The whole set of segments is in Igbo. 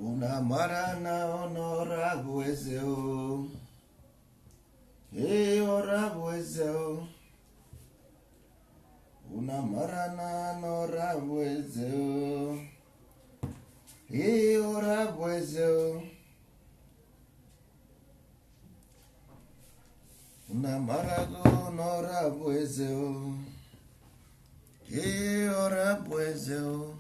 Unu amara na ọnọrọ bụ eze o. Ee, ọra bụ eze o. Unu amara na ọnọrọ bụ eze o. Ee, ọra bụ eze o. Unu amarago n'ọra bụ eze o. Ee, ọra bụ eze o.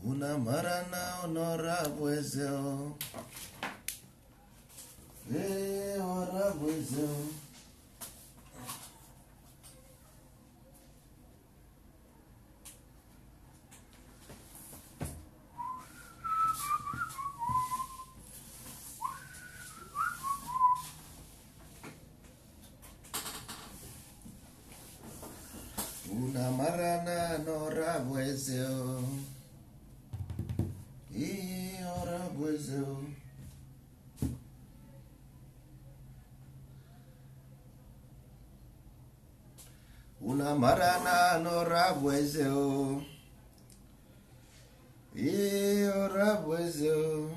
Unu amara na ọnọrọ bụ eze o. Ee, ọra bụ eze o. Unu amara na n'ọra bụ eze o. Ee, ọra bụ eze o. Unu amara na n'ọra bụ eze o. Ee, ọra bụ eze o.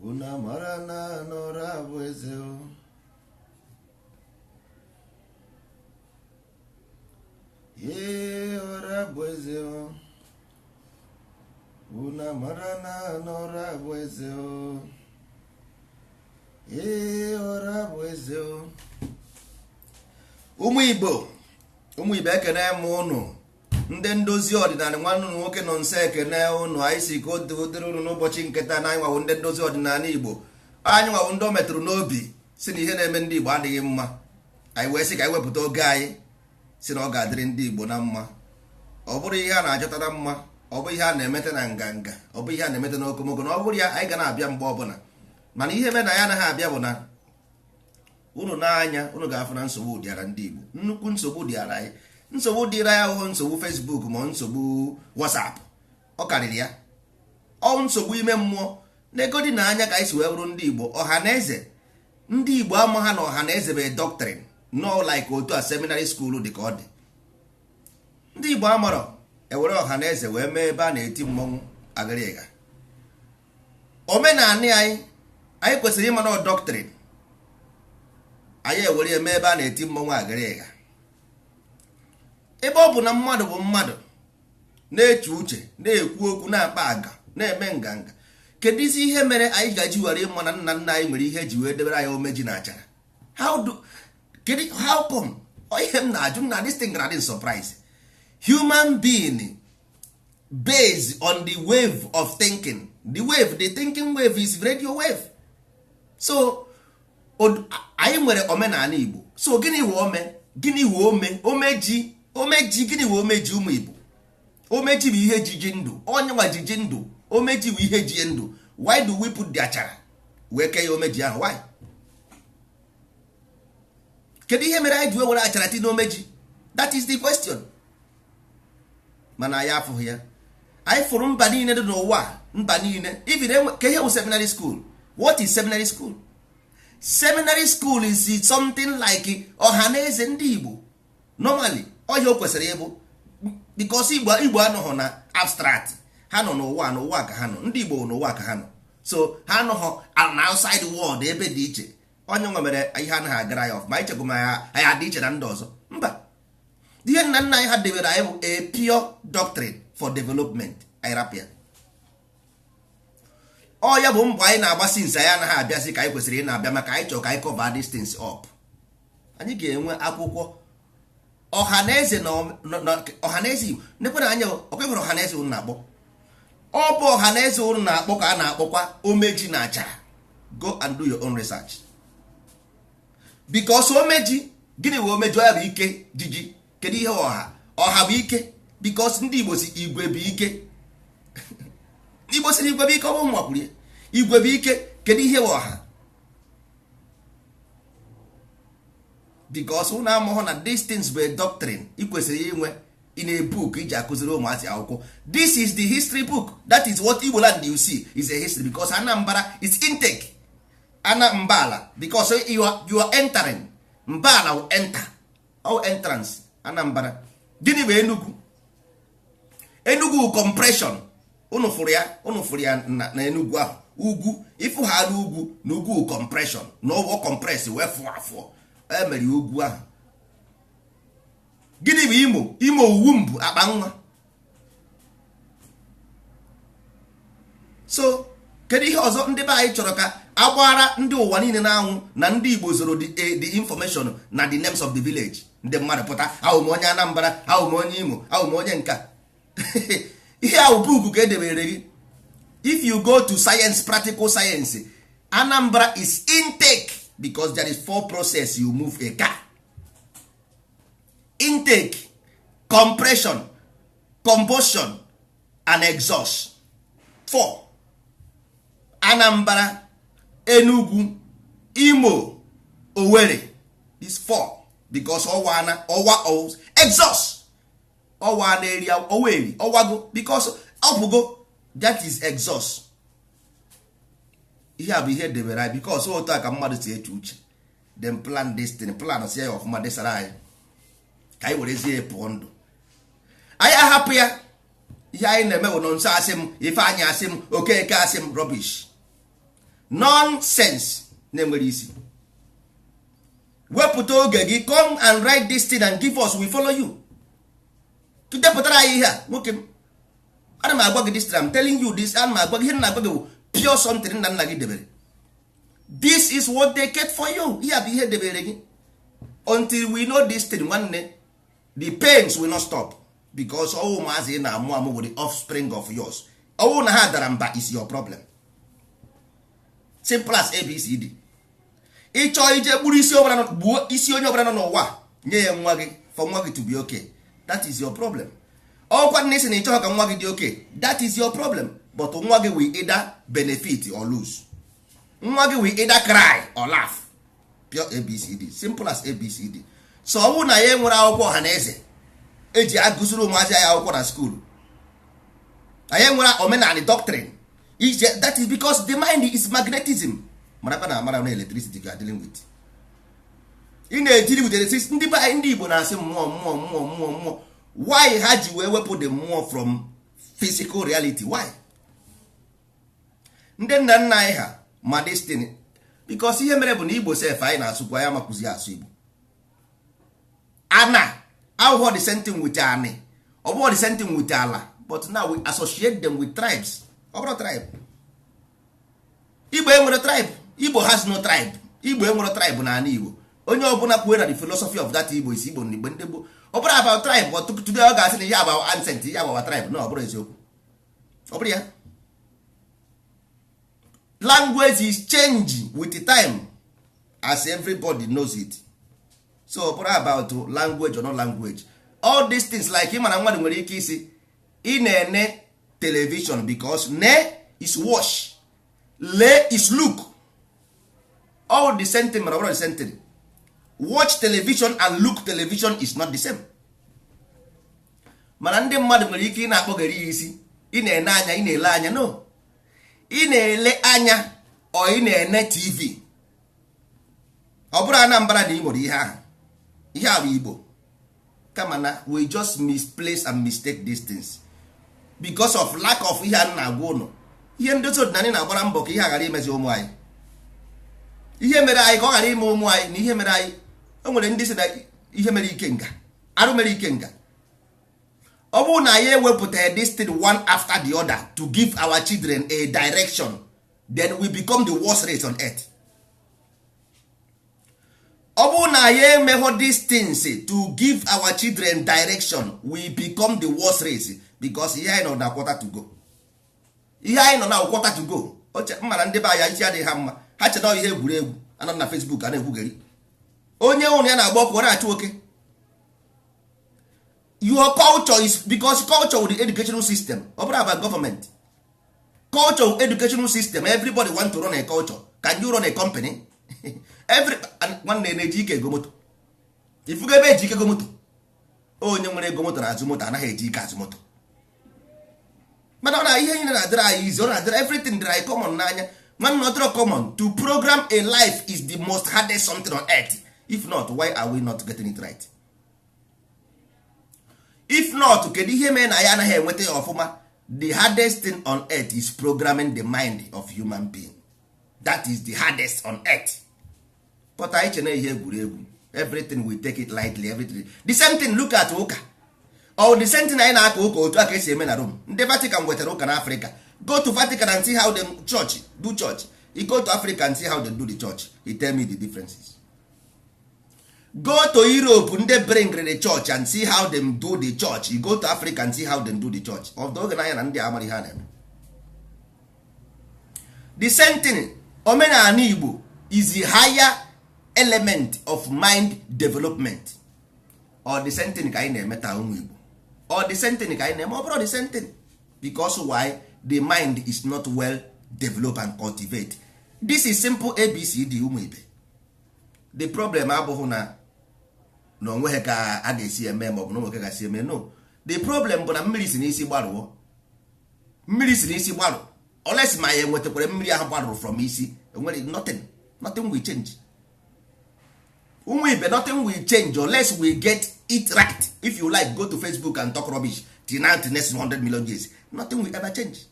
Unu amara na n'ọra bụ eze o. Ee, ọra bụ eze o. Unu amara na n'ọra bụ eze o. Ee, ọra bụ eze o. Ụmụ Igbo, ụmụ Igbo, ekene m ụnụ. Ndị ndozi ọdịnala, nwanne ụnụ nwoke nọ nso, ekene ụnụ. Anyị si ka o dịrị ụnụ n'ụbọchị nketa na anyị nwawo ndị ndozi ọdịnala Igbo. Anyị nwawo ndị o metụrụ n'obi si na ihe na-eme ndị Igbo adịghị mma. Anyị wee sị ka anyị wepụta oge anyị si na ọ ga-adịrị ndị Igbo na mma. Ọ bụrụ ihe a na-achọta na mma, ọ bụ ihe a na-emete na nganga, ọ bụ ihe a na-emete na okomoko, na ọ bụrụ ya anyị ga na-abịa mgbe ọbụla. Mana ihe mere na ya anaghị abịa bụ na unu n'anya unu ga-afụ na nsogbu dịara ndị Igbo. Nnukwu nsogbu dịara anyị. Nsogbu dịra ya ahụhụ, nsogbu Facebook ma nsogbu WhatsApp, ọ karịrị ya. Ọ nsogbu ime mmụọ na-ego dị n'anya ka anyị si wee bụrụ ndị Igbo. Ọha na eze ndị Igbo ama ha na ọha na eze bụ doctrine, no like otu a seminary school dị ka ọ dị. Ndị Igbo amarọ ewere ọha na eze wee mee ebe a na-eti mmọnwụ agịrịga. Omenala anyị kwesịrị ịma na doctrine anyị ewere eme ebe a na-eti mmọnwụ agịrịga, ebe ọ bụ na mmadụ bụ mmadụ na-eche uche, na-ekwu okwu, na-akpa aga, na-eme nganga. Kedu isi ihe mere anyị ga-eji were ịma na nna nna anyị nwere ihe eji wee debere anyị omeji na achara? How do kedu, how come? Ihe m na-ajụ na this thing na surprise human being based on the wave of thinking, the wave, the thinking wave is radio wave. So anyị nwere omenala Igbo. So gịnị wụ ome? Gịnị wụ ome? Omeji, omeji, gịnị wụ omeji? Ụmụ Igbo, omeji bụ ihe jiji ndụ. Onye nwa jiji ndụ, omeji bụ ihe ji ndụ. Why do we put the achara wee kee ya omeji ahụ? Why? Kedu ihe mere anyị ji were achara tinye omeji? That is the question. Mana anyị afụghị ya. Anyị fụrụ mba niile dị n'ụwa, mba niile, even ka ihe wụ seminary school. What is seminary school? Seminary school is something like ọha na eze ndị Igbo normally. Ọhịa o kwesịrị ịbụ, because Igbo anọghọ na abstract. Ha nọ n'ụwa, n'ụwa ka ha nọ. Ndị Igbo n'ụwa ka ha nọ. So ha anọghọ na outside world ebe dị iche. Onye nwe mere ihe anaghị agara ya ọfụma. Ichekwa ma anyị adị iche na ndị ọzọ. Mba, ihe nna nna anyị ha debere anyị bụ a pure doctrine for development. Anyị rapịa ọ ya bụ mbọ anyị na-agba since anyị anaghị abịazi ka anyị kwesịrị ị na-abịa, maka anyị chọrọ ka anyị cover these things up. Anyị ga-enwe akwụkwọ ọha na eze na ọha na eze Igbo. Nekwe na anya ọkwa ọha na eze unu na-akpọ. Ọ bụ ọha na eze unu na-akpọ ka a na-akpọkwa omeji na achara. Go and do your own research, because omeji, gịnị wee omeji? Ọ ya bụ ike jiji. Kedu ihe ọha? Ọha bụ ike, because ndị Igbo si igwe bụ ike. Igbo siri igwe bụ ike. Ọ bụ nwakwuru ya, igwe bụ ike. Kedu ihe bụ ọha? Because ụnụ amụghụ na these things bụ a doctrine ị kwesịrị inwe in a book iji akụziri ụmụazị akwụkwọ. This is the history book. That is what Igbo land you see is a history, because Anambra is intake Anambala, because you are entering Mbala will enter all entrance Anambra. Gịnị bụ Enugu? Enugu compression. Unu fụrụ ya, unu fụrụ ya na Enugu ahụ, ugwu ịfụ ha n'ugwu, na ugwu compression na ụgwọ compress wee fụọ afụọ emere ugwu ahụ. Gịnị bụ Imo? Imo uwu mbụ akpa nwa. So kedu ihe ọzọ ndị be anyị chọrọ ka agbara ndị ụwa niile na-anwụ na ndị Igbo zoro the information na the names of the village? Ndị mmadụ pụta, ahụ m onye Anambra, ahụ m onye Imo, ahụ m onye nka. Ihe ahụ book ka edebere gị. If you go to science, practical science, Anambra is intake, because there is four process you move a car: intake, compression, combustion and exhaust. Four. Anambra, Enugu, Imo, Owerri, this four, because ọwa na ọwa exhaust, ọwa na eri ọwa eri ọwago, because ọpụgo, that is exhaust. Ihe a bụ ihe debere anyị, because otu a ka mmadụ si eche uche. Then plan this thing, plan sie ya ọfụma, desara anyị ka anyị werezie pụọ ndụ anyị ahapụ ya. Ihe anyị na-eme bụ nọ nso, asị m Ifeanyị, asị m Okeke, asị m rubbish, nonsense na-enwere isi. Wepụta oge gị, come and write this thing and give us, we follow you. Depụtara anyị ihe a, nwoke m. Ana m agwa gị this thing, I'm telling you this. Ana m agwa gị ihe na agwa gị bụ pure something nna nna gị debere. This is what they kept for you. Ihe a bụ ihe debere gị. Until we know this thing, nwanne, the pains will not stop, because ọwụ ụmụazị ị na-amụ amụ bụ the offspring of yours. Ọwụ na ha dara mba is your problem. Simple as ABCD. Ịchọọ ije gburu isi ọbụla, gbuo isi onye ọbụla nọ n'ụwa, nye ya nwa gị for nwa gị to be okay, that is your problem. Ọkwa nna isi na ịchọghọ ka nwa gị dị okay, that is your problem. But nwa gị will either benefit or lose. Nwa gị will either cry or laugh. Pure ABCD, simple as ABCD. So ọ bụrụ na ya enwere akwụkwọ ọha na eze eji agụziri ụmụazị anyị akwụkwọ na school, anyị nwere omenala doctrine ije. That is because the mind is magnetism. Marakwa na amara na electricity ka dealing with, ị na-ejiri with electricity. Ndị be anyị, ndị Igbo na-asị mmụọ, mmụọ, mmụọ, mmụọ, mmụọ. Why ha ji wee wepụ the mmụọ from physical reality? Why? Ndị nna nna anyị ha ma destiny, because ihe mere bụ na Igbo sef anyị na-asụkwa ya amakwụzi asụ Igbo. Ana ahụhụ the same thing with ani, ọ bụghị the same thing with ala, but now we associate them with tribes. Ọ bụrụ tribe, Igbo enwere tribe. Igbo has no tribe. Igbo enwere tribe n'ala Igbo. Onye ọbụla kwuo na the philosophy of that Igbo is Igbo na Igbo ndị gboo. Ọ bụrụ about tribe, but today ọ ga-asị na ihe about ancient, ihe about tribe. No, ọ bụrụ eziokwu, ọ bụrụ ya. Language is change with the time, as everybody knows it. So ọ bụrụ about language or no language, all these things, like ị mara mmadụ nwere ike isi ị na-ene television, because ne is wash, lee is look, all the same thing. Mana ọ bụrụ the same thing, watch television and look television is not the same. Mana ndị mmadụ nwere ike ị na-akpọghere ya isi, ị na-ene anya, ị na-ele anya. No, ị na-ele anya ọ ị na-ene TV. Ọ bụrụ Anambra na Imo ihe ahụ, ihe a bụ Igbo. Kama na we just misplace and mistake these things because of lack of ihe a na-agwa ụnụ. Ihe ndozi ọdịnala na-agbara mbọ ka ihe a ghara imezi ụmụ anyị, ihe mere anyị ka ọ ghara ime ụmụ anyị, na ihe mere anyị. O nwere ndị si na ihe mere ikenga arụ mere ikenga. Ọ bụrụ na anyị ewepụta this thing one after the other to give our children a direction, then we become the worst race on earth. Ọ bụrụ na anyị emeghọ these things to give our children direction, we become the worst race, because ihe anyị nọ na quarter to go, ihe anyị nọ na quarter to go. Oche mmara ndị be anyị isi adịghị ha mma. Ha cheta ihe egwuregwu anọ na Facebook a na-ekwugheri onye ụnụ ya na-agba ọkụ, ọ na-achụ oke. Your culture is, because culture with the educational system, ọ bụrụ about government culture with educational system, everybody want to run a culture. Can you run a company? Every nwanne na-eji ike ego moto. Ifugo ebe eji ike ego moto, onye nwere ego moto na-azụ moto, anaghị eji ike azụ moto. Mana ọ na ihe niile na-adịrị anyị izi, ọ na-adịrị everything dịrị anyị common n'anya. Nwanne, ọ dịrọ common. To program a life is the most hardest something on earth. If not, why are we not getting it right? If not, kedu ihe mere na ya anaghị enweta ya ọfụma? The hardest thing on earth is programming the mind of human being. That is the hardest on earth. But anyị chena ihe egwuregwu. Everything, we take it lightly, everything. The same thing, look at ụka. Or the same thing anyị na-aka ụka, otu a ka esi eme na Rome. Ndị Vatican wetara ụka na Africa. Go to Vatican and see how them church do church. You go to Africa and see how they do the church. You tell me the differences. Go to Europe, ndị bring the church, and see how them do the church. You go to Africa and see how them do the church. Of the oge n'anya na ndị amara ihe a na-eme. The same thing, omenala Igbo is the higher element of mind development. Or the same thing ka anyị na-eme taa, ụmụ Igbo. Or the same thing ka anyị na-eme. Ọ bụrụ the same thing, because why? The mind is not well developed and cultivate. This is simple ABCD, ụmụ ibe. The problem abụghị na onweghị ka a ga-esi eme, ma ọ bụ na onwe ga-esi eme. No, the problem bụ na mmiri si n'isi gbarụọ, mmiri si n'isi gbarụ. Unless ma ya enwetakwara mmiri ahụ gbarụrụ from isi, enwere nothing. Nothing will change, ụmụ ibe. Nothing will change unless we get it right. If you like, go to Facebook and talk rubbish till now, till next 100 million years, nothing will ever change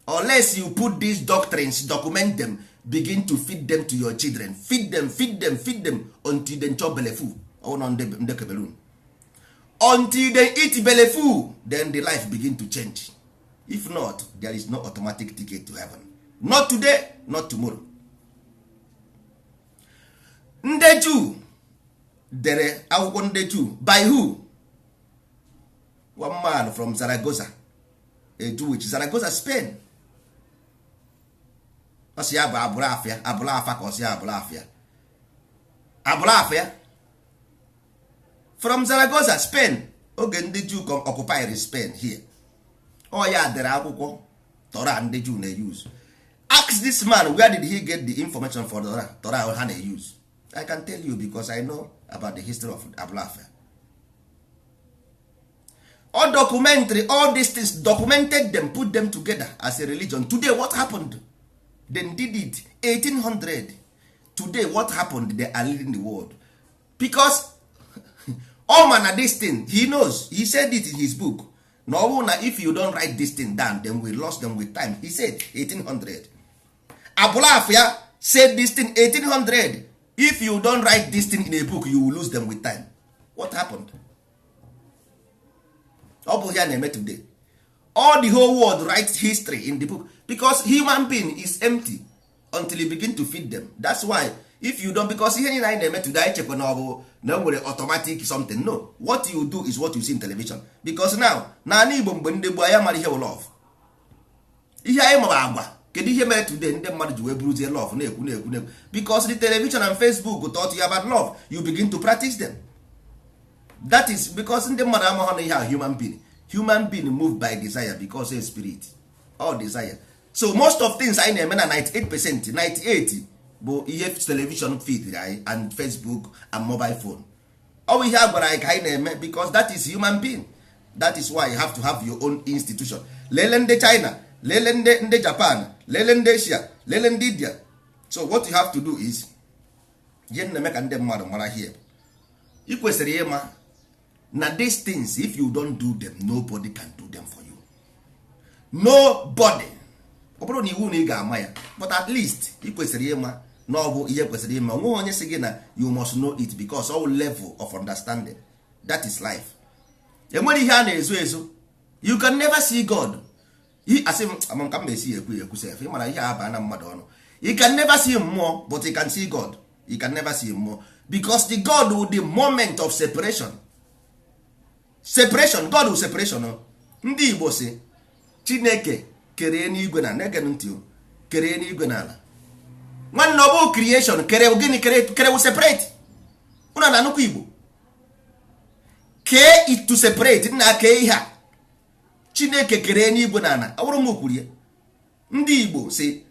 unless you put these doctrines, document them, begin to feed them to your children. Feed them, feed them, feed them until they chop belle full. Ọ nọ ndị Cameroon, until they eat belle full, then the life begin to change. If not, there is no automatic ticket to heaven. Not today, not tomorrow. Ndị Juu dere akwụkwọ. Ndị Juu, by who? One man from Zaragoza, a Jewish, Zaragoza, Spain. Ọ sị ya bụ abụrụ afịa, abụrụ afa, ka ọ sị ya abụrụ afịa, abụrụ afịa from Zaragoza, Spain. Oge ndị Juu occupied Spain here, ọ ya dere akwụkwọ Torah ndị Juu na-use. Ask this man, where did he get the information for Torah, Torah ha na-use? I can tell you because I know about the history of Abulafia. All documentary, all these things, documented them, put them together as a religion. Today, what happened? They did it 1800. Today, what happened? They are leading the world because all man na this thing he knows. He said it in his book na ọ bụrụ na if you don't write this thing down, then we lost them with time. He said 1800. Abulafia said this thing 1800: if you don't write this thing in a book, you will lose them with time. What happened? Ọ bụ ya na-eme today. All the whole world write history in the book because human being is empty until you begin to feed them. That's why if you don't, because ihe niile anyị na-eme today, anyị chekwa na ọ bụ na o nwere automatic something. No, what you do is what you see in television. Because now, n'ala Igbo, mgbe ndị gboo, anyị mara ihe bụ love. Ihe anyị mara agwa. Kedu ihe mere today ndị mmadụ ji wee buruzie love na-ekwu, na-ekwu, na-ekwu? Because the television and Facebook taught you about love. You begin to practice them. That is because ndị mmadụ amaghị na ihe a human being, human being move by desire, because a spirit, all desire. So most of things anyị na-eme na 98%, 98 bụ ihe television feed anyị and Facebook and mobile phone. Ọ bụ ihe a gwara anyị ka anyị na-eme, because that is human being. That is why you have to have your own institution. Lele ndị China, lele ndị Japan, lele ndị Asia, lele ndị India. So what you have to do is, ihe na-eme ka ndị mmadụ mara here, ị kwesịrị ịma na these things, if you don't do them, nobody can do them for you. Nobody. Ọ bụrụ na iwu na ị ga-ama ya, but at least ị kwesịrị ịma na ọ bụ ihe kwesịrị ịma. Onweghị onye sị gị na you must know it, because all level of understanding, that is life. Enwere ihe a na-ezo ezo. You can never see God. Asị m ama ka m esi ekwu ekwu sef. Ị mara ihe a baa na mmadụ ọnụ. You can never see mmụọ, but you can see God. You can never see mmụọ because the God will, the moment of separation, separation, God will separation. Ndị Igbo si Chineke kere n'igwe na na-ege ntị, kere n'igwe na ala. Nwanne, ọ bụ creation kere gịnị? Kere, kere separate. Ụna na nnukwu Igbo kee it to separate. Nna, kee ihe a Chineke kere n'igwe na ala. Ọ bụrụ m kwuru ya, ndị Igbo si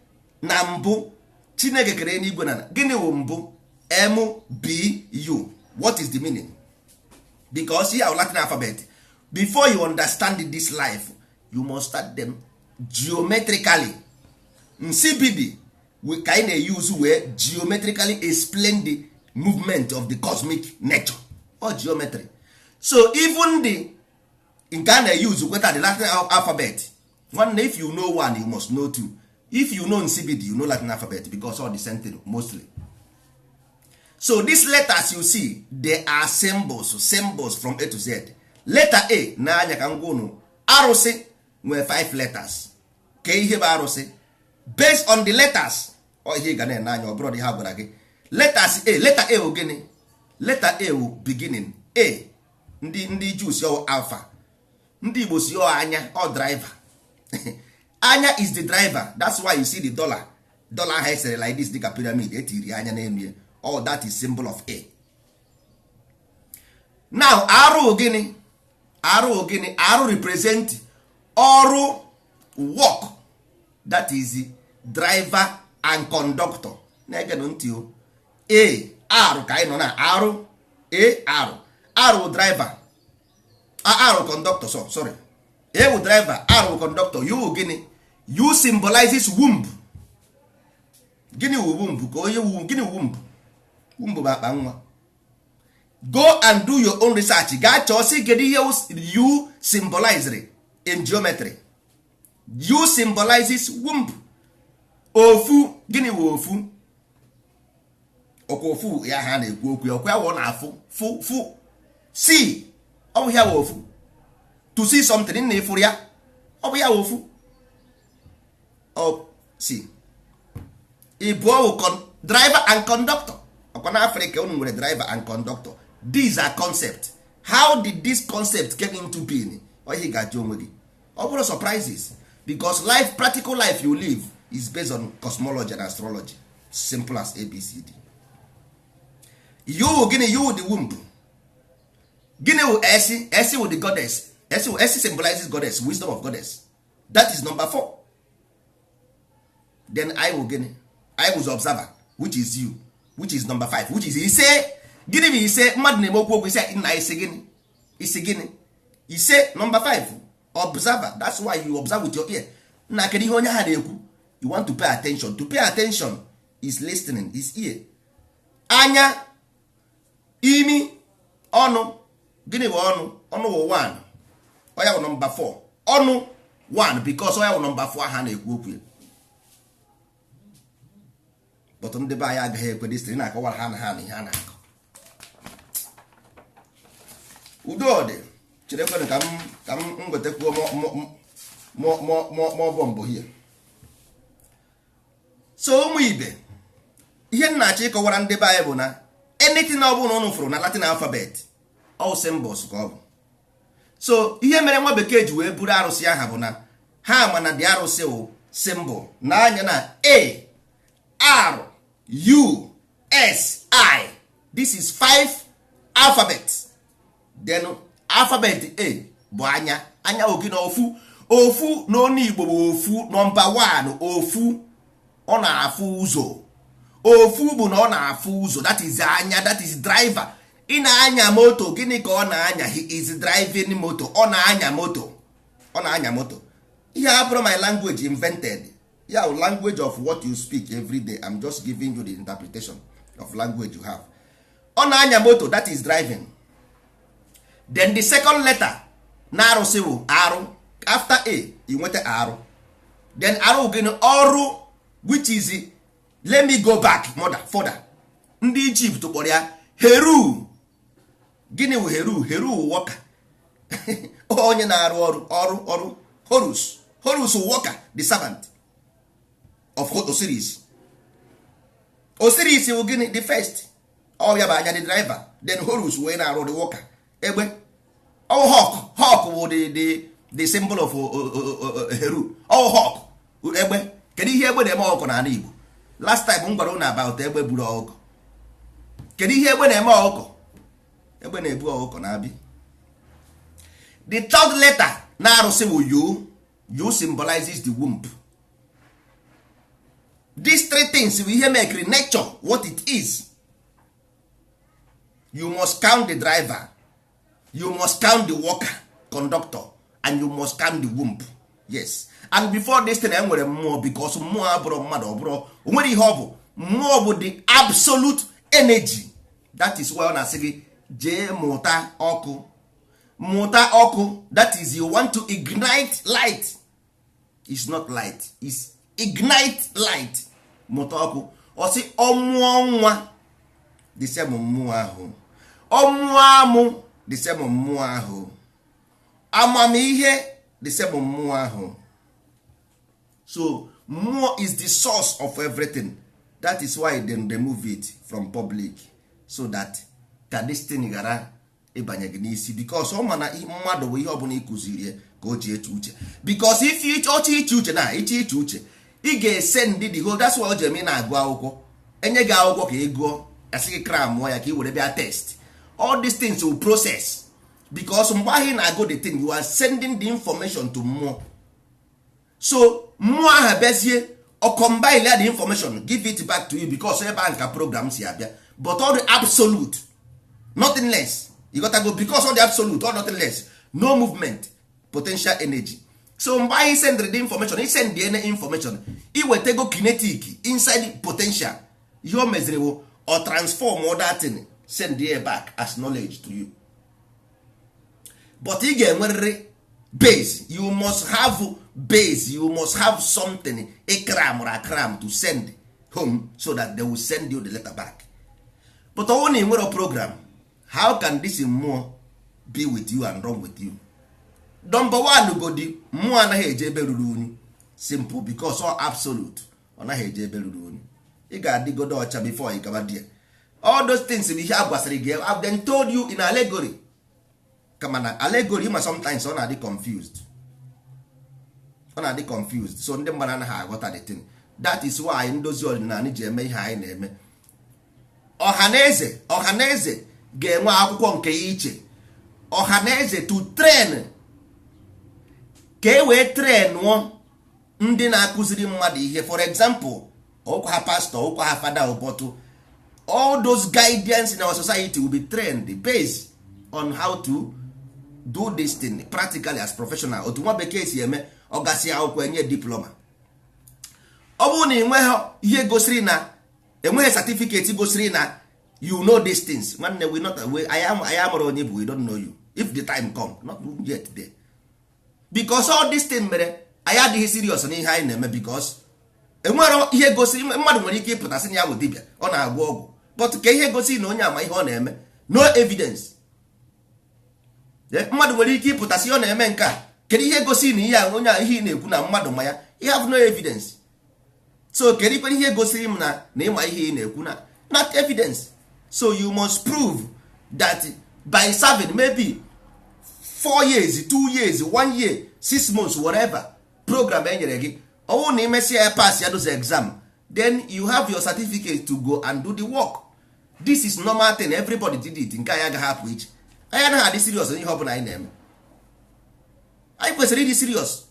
na mbụ Chineke kere n'igwe na ala. Gịnị wụ mbụ? M B U. What is the meaning? Because here, Latin alphabet, before you understand this life, you must start them geometrically. Nsibidi ka anyị na-use wee geometrically explain the movement of the cosmic nature or geometry. So even the Nke a na-use kweta the Latin alphabet. Nwanne, if you know one, you must know two. If you know Nsibidi, you know Latin alphabet, because all the same thing mostly. So these letters you see, they are symbols, symbols from A to Z. Letter A n'anya ka ngwa unu, arụsị nwere five letters. Ke ihe bụ arụsị based on the letters? Ọ ihe ị ga na-ene anya, ọ bụrụ dị ha gwara gị letters A. Letter A bụ gịnị? Letter A bụ beginning. A, ndị Jews si ọ alpha, ndị Igbo si ọ anya, ọ driver. Anya is the driver. That's why you see the dollar, dollar ahụ esere like this, dịka pyramid etiri anya n'elu ya. All that is symbol of A. Now, arụ gịnị? Arụ gịnị? Arụ represent ọrụ, work. That is driver and conductor. Na-egenụ ntị o. A, R ka anyị nọ na arụ. A, R. R wụ driver, R wụ conductor. So sorry, A wụ driver, R wụ conductor. U wụ gịnị? U symbolizes womb. Gịnị wụ womb? Ka onye wu gịnị womb? Womb bụ akpa nwa. Go and do your own research. Gaa chọọ sị kedu ihe U symbolized in geometry. U symbolizes womb. Ofu, gịnị wụ ofu? Ọkwa ofu ya ha na-ekwu okwu ya, ọkwa ya wụ na afụ fụ fụ see. Ọ bụ ya wụ ofu. To see something na ịfụrụ ya, ọ bụ ya wụ ofu. Ọ si ịbụọ wụ driver and conductor. Ọkwa na Africa unu nwere driver and conductor. These are concept. How did this concept get into being? Ọ ihe ị ga-ajụ onwe gị. Ọ bụrụ surprises, because life, practical life you live is based on cosmology and astrology. Simple as ABCD. You gịnị? You, the womb. Gịnị wụ S? S wụ the goddess. S, S symbolizes goddess, wisdom of goddess. That is number four. Then I wụ gịnị? I was observer, which is you, which is number five, which is ise. Gịnị bụ ise? Mmadụ na-eme okwu okwu ise nna ise gịnị? Isi gịnị? Ise, number five, observer. That's why you observe with your ear. Nna, kedu ihe onye ha na-ekwu? You want to pay attention. To pay attention is listening, is ear. Anya, imi, ọnụ. Gịnị bụ ọnụ? Ọnụ wụ 1. Ọya bụ number 4. Ọnụ 1, because ọya bụ number 4 ha na-ekwu okwu ya. But ndị be anyị agaghị ekwe dịsịrị na-akọwara ha na ha na ihe a na-akọ. Udo dị. Cherekwenụ ka m nwetakwuo mọ bọmbụ hie. So ụmụ ibe, ihe m na-achọ ịkọwara ndị be anyị bụ na anything ọ bụla ụnụ fụrụ na Latin alphabet, all symbols ka ọ bụ. So ihe mere nwa bekee ji wee buru arụsị aha bụ na ha ma na dị arụsị wụ symbol. Na anya na A R U S I, this is five alphabets. Then alphabet A bụ anya. Anya ogi na ofu ofu n'ọnụ Igbo bụ ofu, number 1, ofu. Ọ na-afụ ụzọ. Ofu bụ na ọ na-afụ ụzọ. That is anya, that is driver. Ị na-anya moto, gịnị ka ọ na-anya? He is driving moto. Ọ na-anya moto, ọ na-anya moto. Ihe abụrụ my language invented ya, language of what you speak every day. I'm just giving you the interpretation of language you have. Ọ na-anya moto, that is driving. Then the second letter na arụsị bụ arụ. After A, ị nweta arụ. Then arụ gịnị? Ọrụ, which is, let me go back mother further, ndị Egypt kpọrọ ya Heru. Gịnị wụ Heru? Heru wụ worker, onye na-arụ ọrụ, ọrụ, ọrụ. Horus, Horus worker, the servant of Osiris. Osiris wụ gịnị? The first. Ọ ya bụ anya, the driver. Then Horus wee na-arụ, the worker. Egbe ọ hawk. Hawk wụ the symbol of Heru. Ọ hawk, egbe. Kedu ihe egbe na-eme ọkụkọ n'ala Igbo? Last time m gwara unu about egbe buru ọkụkọ. Kedu ihe egbe na-eme ọkụkọ? Egbe na-ebu ọkụkọ na-abịa. The third letter na arụsị bụ U. U symbolizes the womb. These three things bụ ihe mekiri nature what it is. You must count the driver, you must count the worker, conductor, and you must count the womb. Yes, and before this thing, enwere mmụọ, because mmụọ abụrụ mmadụ, ọ bụrụ o nwere ihe ọ bụ. Mmụọ bụ the absolute energy. That is why ọ na-asị gị jee mụta ọkụ. Mụta ọkụ, that is, you want to ignite light. Is not light, is ignite light. Mụta ọkụ. Ọ sị ọmụọ nwa, the same mmụọ ahụ. Ọmụọ amụ, the same mmụọ ahụ. Amamihe, the same mmụọ ahụ. So mmụọ is the source of everything. That is why them remove it from public, so that ka this thing ghara ịbanye gị n'isi, because ọ ma na mmadụ bụ ihe ọbụla ịkụziri ya ka o ji eche uche. Because if ọchọ iche uche na iche iche uche, ị ga-ese ndị the whole. That's why o ji eme ị na-agụ akwụkwọ, enye gị akwụkwọ ka ị gụọ, asị gị cram ya ka ị were bịa test. All these things will process, because mgbe ahụ ị na-agụ the thing, you are sending the information to mmụọ. So mmụọ ahụ bịazie, ọ combine ya, the information, give it back to you, because ebe ahụ ka program si abịa. But all the absolute, nothing less. You got to go, because all the absolute all nothing less, no movement, potential energy. So mgbe anyị send the information, ị send the information, iwetego kinetic inside potential. Ihe o meziri bụ ọ transform all that thing, send it back as knowledge to you. But ị ga-enwerịrị base. You must have base. You must have something ịkram akram to send home, so that they will send you the letter back. But ọ bụrụ na ị nwere program, how can this mmụọ be with you and run with you? Number one godi, mmụọ anaghị eje ebe ruru unyi. Simple, because all absolute, ọ naghị eje ebe ruru unyi. Ị ga-adịgodo ọcha before ị gaba there. All those things bụ ihe a gwasịrị gị. I've then told you in allegory. Kama na allegory ma sometimes ọ na-adị confused, ọ na-adị confused, so ndị mmadụ anaghị aghọta the thing. That is why ndozi ọdịnala ji eme ihe anyị na-eme. Ọha na eze, ọha na eze ga-enwe akwụkwọ nke ya iche. Ọha na eze to train, ka e wee trainụọ ndị na-akụziri mmadụ ihe. For example, ụkwa ha pastor, ụkwa ha fada, ụbọtụ all those guidance in our society will be trained based on how to do this thing practically as professional. Otu nwa bekee si eme, ọ gasị akwụkwọ, enye diploma. Ọ bụrụ na ị nweghị ihe gosiri na enweghị certificate gosiri na you know these things, nwanne, we not we, anyị amara onye bụ. We don't know you if the time come, not yet there, because all this thing mere anyị adịghị serious n'ihe anyị na-eme, because enwere ihe gosiri. Mmadụ nwere ike ịpụta sị na ya bụ dibịa, ọ na-agwọ ọgwụ, but ka ihe gosi na onye ama ihe ọ na-eme? No evidence. Mmadụ nwere ike ịpụta sị ọ na-eme nke a. Kedu ihe gosi na ihe a onye a, ihe ị na-ekwu na mmadụ ma ya? You have no evidence. So kedu ikwe ihe gosiri m na ịma ihe ị na-ekwu na not evidence? So you must prove that by serving maybe 4 years, 2 years, one year, 6 months, whatever program e nyere gị. Ọwụ na imesịa ya, pass ya those exam, then you have your certificate to go and do the work. This is normal thing, everybody did it. Nke anyị agaghị apụ iche. Anyị anaghị adị serious n'ihe ọ bụla anyị na-eme. Anyị kwesịrị ịdị serious.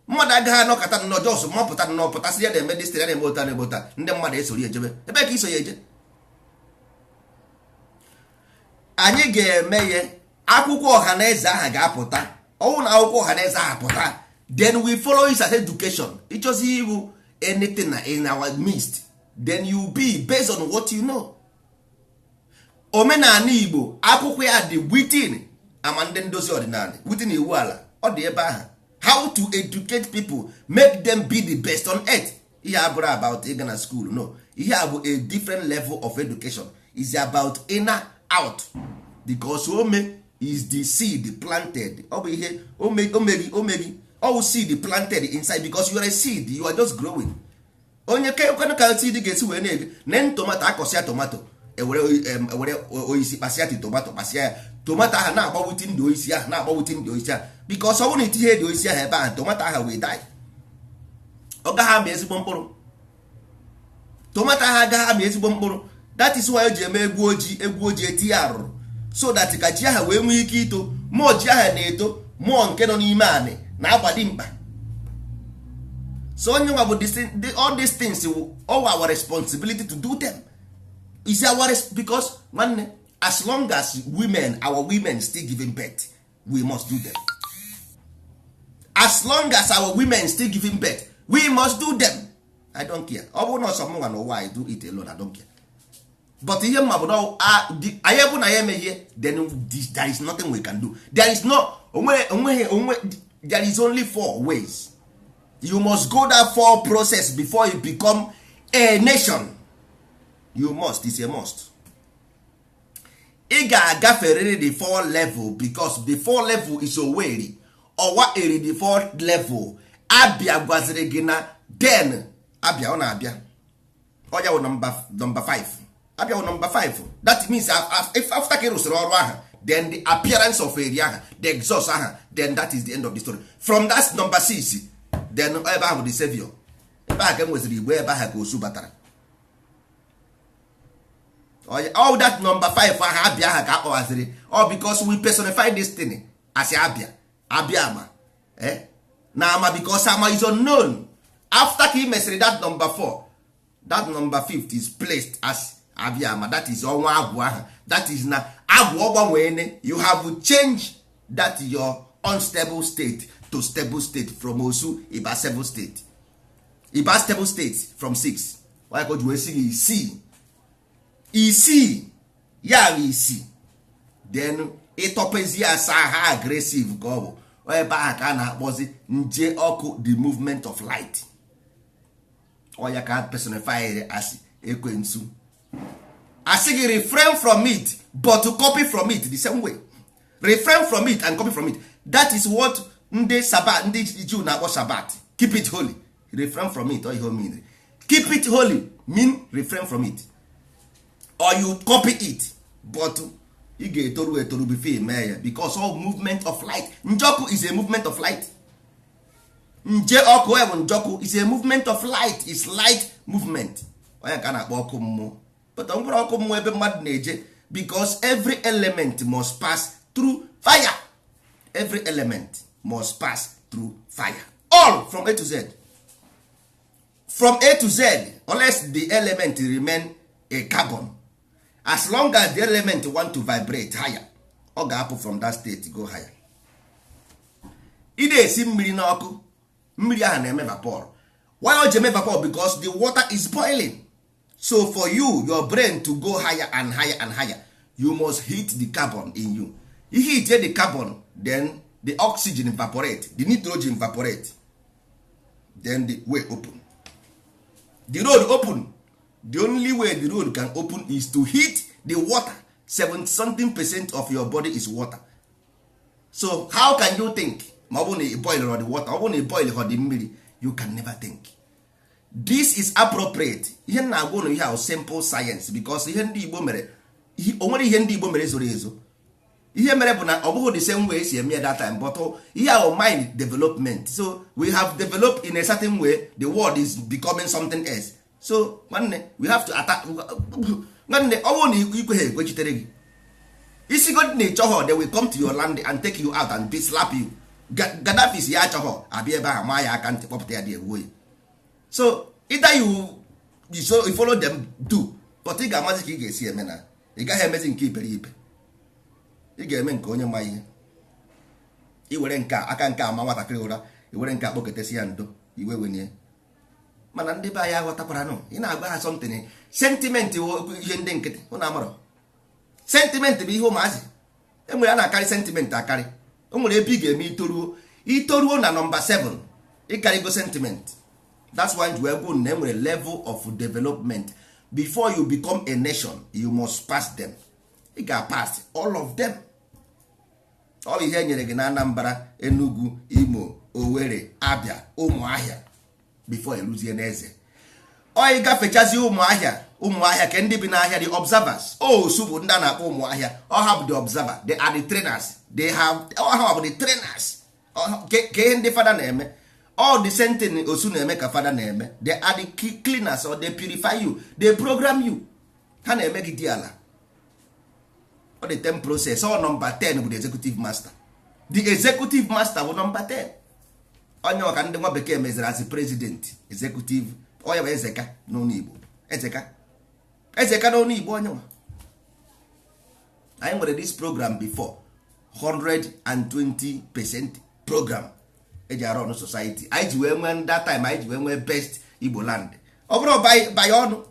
Mmadụ agaghị anọkọta nnọọ, just mapụta nnọọ, pụtasị ya na-eme this, ya na-eme ụta, na-eme ụta, ndị mmadụ esoro ya ejebe. Ebe ka iso ya eje? Anyị ga-eme ya. Akwụkwọ ọha na eze ahụ ga-apụta. Ọnwụ na akwụkwọ ọha na eze ahụ pụta, then we follow it as education. Ịchọzi iwu anything na in our midst, then you be based on what you know. Omenala Igbo, akwụkwọ ya dị within ama ndị ndozi ọdịnala, within iwu ala, ọ dị ebe ahụ, how to educate people, make them be the best on earth. Ihe abụrụ about ịga na school, no. Ihe a bụ a different level of education, is about inner out, because ome is the seed planted. Ọ bụ ihe omegi omegi ọ bụ seed planted inside, because you are a seed, you are just growing. Onye kekwenụ ka seed ga-esi wee na-ege ne tomato? Akọsịa tomato, ewere oisi kpasịa ti tomato, kpasịa ya, tomato ahụ na-agbawute ndị oisi ahụ, na-agbawute ndị oisi ahụ, because ọ bụrụ na itinye dị oisi ahụ ebe ahụ, tomato ahụ wee die, ọ gaghị amị ezigbo mkpụrụ. Tomato ahụ agaghị amị ezigbo mkpụrụ. That is why o ji eme egwu ojii, egwu ojii, etinye arụrụ, so that ka ji ahụ wee nwee ike ito. Mmụọ ji ahụ na-eto, mmụọ nke nọ n'ime anị na-agbadi mkpa. So onye nwa bụ all these things, all our responsibility to do them is our, because nwanne, as long as women, our women still giving birth, we must do them. As long as our women still giving birth, we must do them. I don't care. Ọ bụrụ na ọsọ mụnwa n'ụwa, I do it alone, I don't care. But ihe mma bụ na anyị bụ na ya emeghie, then there is nothing we can do. There is no onwe onweghị onwe. There is only four ways. You must go that four process before you become a nation. You must, is a must. Ị ga-agaferịrị the four level, because the four level is Oweri ọwa eri. The four level Abịa gwaziri gị na then Abịa ọ na-abịa, ọya wụ number 5. Abịa wụ number 5. That means if after ka ị rụsịrị ọrụ ahụ, then the appearance of eri ahụ, the exhaust ahụ, then that is the end of the story. From that number 6, then ebe ahụ the savior, ebe ahụ ka e nweziri Igbo, ebe ahụ ka osu batara. All that number 5 ahụ, Abịa ahụ ka akpọghaziri all, because we personify this thing as Abịa, Abịa ama, eh? Na ama, because ama is unknown. After ka ị mesịrị that number 4, that number 5 is placed as Abịa ama. That is ọnwa agwụ ahụ. That is na agwụ ọgbanwene. You have changed that your unstable state to stable state. From osu ịba stable state, ịba stable state from 6. Why ka o ji wee sị gị isii isii ya bụ isii? Then ịtọpezi asaa ha, aggressive ka ọ bụ. Ebe ahụ ka a na-akpọzi nje ọkụ, the movement of light. Ọ ya ka personify as ekwensu, asị gị refrain from it, but to copy from it the same way. Refrain from it and copy from it. That is what ndị Sabbath, ndị Jew na-akpọ Sabbath. Keep it holy, refrain from it. Ọ ihe o mean, keep it holy mean refrain from it or you copy it, but ị ga-etoru etoru before mee ya, because all movement of light, njọkụ is a movement of light. Nje ọkụ ya bụ njọkụ, is a movement of light, is light movement. Onye ka a na-akpọ ọkụ mmụọ. But ọ bụrụ ọkụ mmụọ ebe mmadụ na-eje, because every element must pass through fire. Every element must pass through fire, all from A to Z, from A to Z, unless the element remain a carbon. As long as the element want to vibrate higher, ọ ga-apụ from that state, go higher. Ị na-esi mmiri n'ọkụ, mmiri ahụ na-eme vapor. Why o ji eme vapor? Because the water is boiling. So for you, your brain to go higher and higher and higher, you must heat the carbon in you. You heat the carbon, then the oxygen evaporate, the nitrogen evaporate, then the way open, the road open. The only way the road can open is to heat the water. 70 something percent of your body is water. So how can you think ma ọ bụrụ na ị boil the water, ọ bụrụ na ị boil the mmiri? You can never think. This is appropriate. Ihe m na-agwa ụnụ ihe ahụ, simple science, because ihe ndị Igbo mere, o nwere ihe ndị Igbo mere zoro ezo. Ihe mere bụ na ọ bụghị the same way esi eme ya that time, but ihe ahụ mind development. So we have developed in a certain way. The world is becoming something else. So nwanne, we have to attack. Nwanne, ọ bụrụ na ikwe ha ekwechitere gị isi god na ịchọghọ, they will come to your land and take you out and be slap you. Gaddafi si ya achọghọ, abịa ebe ahụ maa ya aka ntị, kpọpụta ya dị egbuo ya. So either you, so you follow them, do, but ị ga-amazi ka ị ga-esi eme na ị gaghị emezi nke iberibe. Ị ga-eme nke onye ma ihe. I were nke a, aka nke ama nwatakịrị ụra, i were nke akpọkọtesi ya ndo iwe wenye. Mana ndị be anyị aghọtakwara nụ. Ị na-agwa ha something, sentiment wụ ihe ndị nkịtị. Ụnụ amarọ sentiment bụ ihe ụmụazị enwere. A na-akarị sentiment akarị. O nwere ebe ị ga-eme itoruo, itoruo na nọmba 7, ịkarịgo sentiment. That's why ji wee gwu na enwere level of development. Before you become a nation, you must pass them. Ị ga-pass all of them. Ọ bụ ihe e nyere gị na Anambra, Enugu, Imo, Owerri, Abia, Ụmụahịa, before eruzie n'eze. Ọ ị gafechazi Ụmụahịa, Ụmụahịa ke ndị bi n'ahịa, the observers. Osu bụ ndị a na-akpọ Ụmụahịa. Ọ ha bụ the observer. They are the trainers. They have, ọ ha bụ the trainers. Ke ihe ndị fada na-eme, all the same thing osu na-eme ka fada na-eme. They are the cleaners, or they purify you, they program you. Ha na-eme gị dị ala. Ọ dị 10 process. Ọ nọmba 10 bụ the executive master. The executive master bụ nọmba 10. Onye ọka ndị nwa bekee meziri as president executive. Onye bụ Ezeka n'ọnụ Igbo? Ezeka, Ezeka n'ọnụ Igbo. Onye nwa anyị nwere this program before, 120% program eji arụ ọnụ society. Anyị ji wee nwee that time, anyị ji wee nwee best Igbo land. Ọ bụrụ by ọnụ.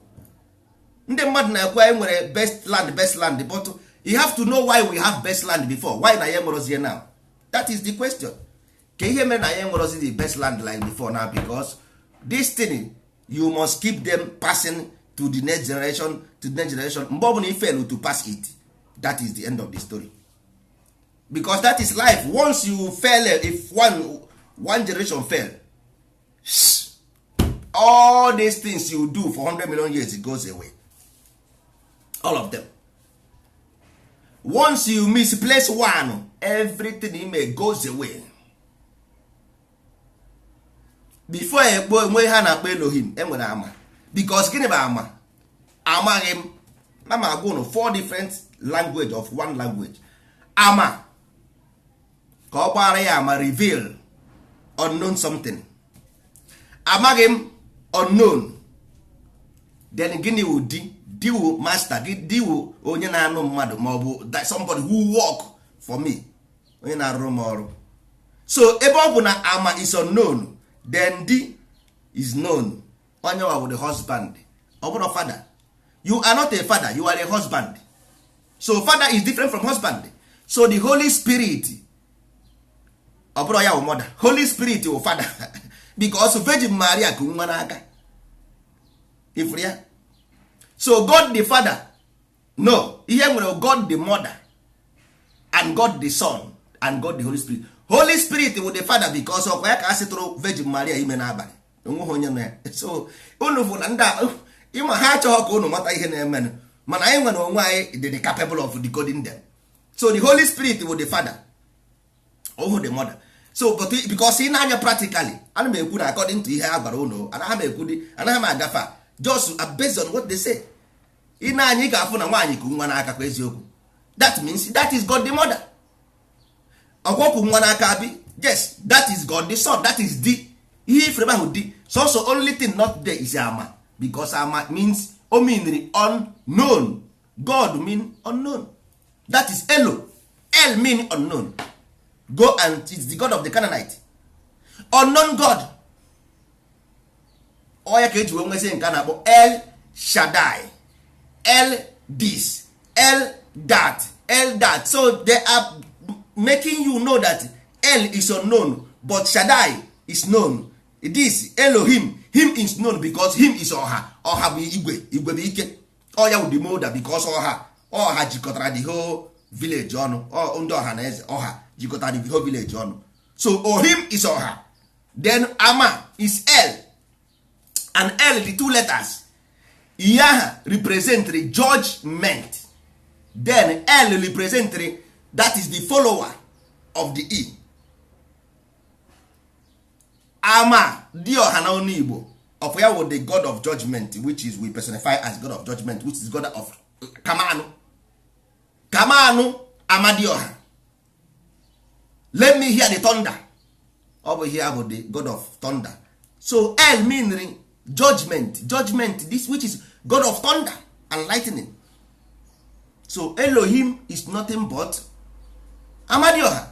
Ndị mmadụ na-ekwu anyị nwere best land, best land, but you have to know why we have best land before. Why na ya enwerozie now? That is the question. Ka ihe mere na ya enwerozi the best land like before now? Because this thing, you must keep them passing to the next generation, to the next generation. Mgbe ọbụla you fail to pass it, that is the end of the story, because that is life. Once you fail, if one generation fail, all these things you do for 100 million years, it goes away, all of them. Once you misplace one, everything you make goes away. Before ekpo enwe ha na-akpọ Elohim, enwere ama. Because gịnị bụ ama? Amaghị m na m agwa unu four different language of one language. Ama ka ọ gbara ya ama, reveal unknown something. Amaghị m, unknown. Then gịnị wụ di? Di wụ master gị, di wụ onye na-anụ mmadụ, ma ọ bụ somebody who work for me, onye na-arụrụ m ọrụ. So ebe ọ bụ na ama is unknown, then di is known. Onye wa bụ the husband. Ọ bụrụ father, you are not a father, you are a husband. So father is different from husband. So the Holy Spirit, ọ bụrụ ya wụ mother, Holy Spirit wụ father, because Virgin Maria ku nwa n'aka ifuru ya. So God the Father, no. Ihe nwere God the Mother and God the Son and God the Holy Spirit. Holy Spirit wụ the Father, because ọkwa ya ka a sịtụrụ Virgin Maria ime n'abalị, onweghị onye nọ ya. So unu bụ na ndị a ịma ha achọghị ka unu mata ihe na-emenụ, mana anyị nwere onwe anyị dị capable of decoding them. So the Holy Spirit wụ the Father, ohu the Mother. So but because ị na-anya practically, ana m ekwu na according to ihe a gwara unu, anaghị m ekwu dị, anaghị m agafe a, just based on what they say. Ị na-anya, ị ga-afụ na nwaanyị ku nwa n'aka kwa eziokwu. That means that is God the Mother. Ọkwọkwụ nwa n'aka abi? Yes, that is God the Son. That is the ihe ifere ahụ di sọsọ. Only thing not there is ama, because ama means o meanri unknown. God mean unknown. That is Elo. El mean unknown. Go and it's the God of the Canaanite, unknown God. Ọ ya ka eji wee nwezi nke a na-akpọ El Shaddai, El this, El that, El that. So they are making you know that El is unknown, but Shaddai is known. This Elohim, him is known because him is ọha. Ọha bụ igwe, igwe bụ ike. Ọ ya wụ the molder, because ọha, ọha jikọtara the whole village ọnụ. Ndị ọha na eze, ọha jikọtara the whole village ọnụ. So ohim is ọha. Then ama is El, and L, the two letters, ihe aha represent the judgment. Then L represent, that is the follower of the E. Ama dị ọha na ọnụ Igbo of ya wụ the God of judgment, which is we personify as God of judgment, which is God of Kamanu. Kamanu Amadioha, let me hear the thunder. Ọ bụ ihe bụ the God of thunder. So El mean judgment, judgment, this which is God of thunder and lightning. So Elohim is nothing but Amadioha,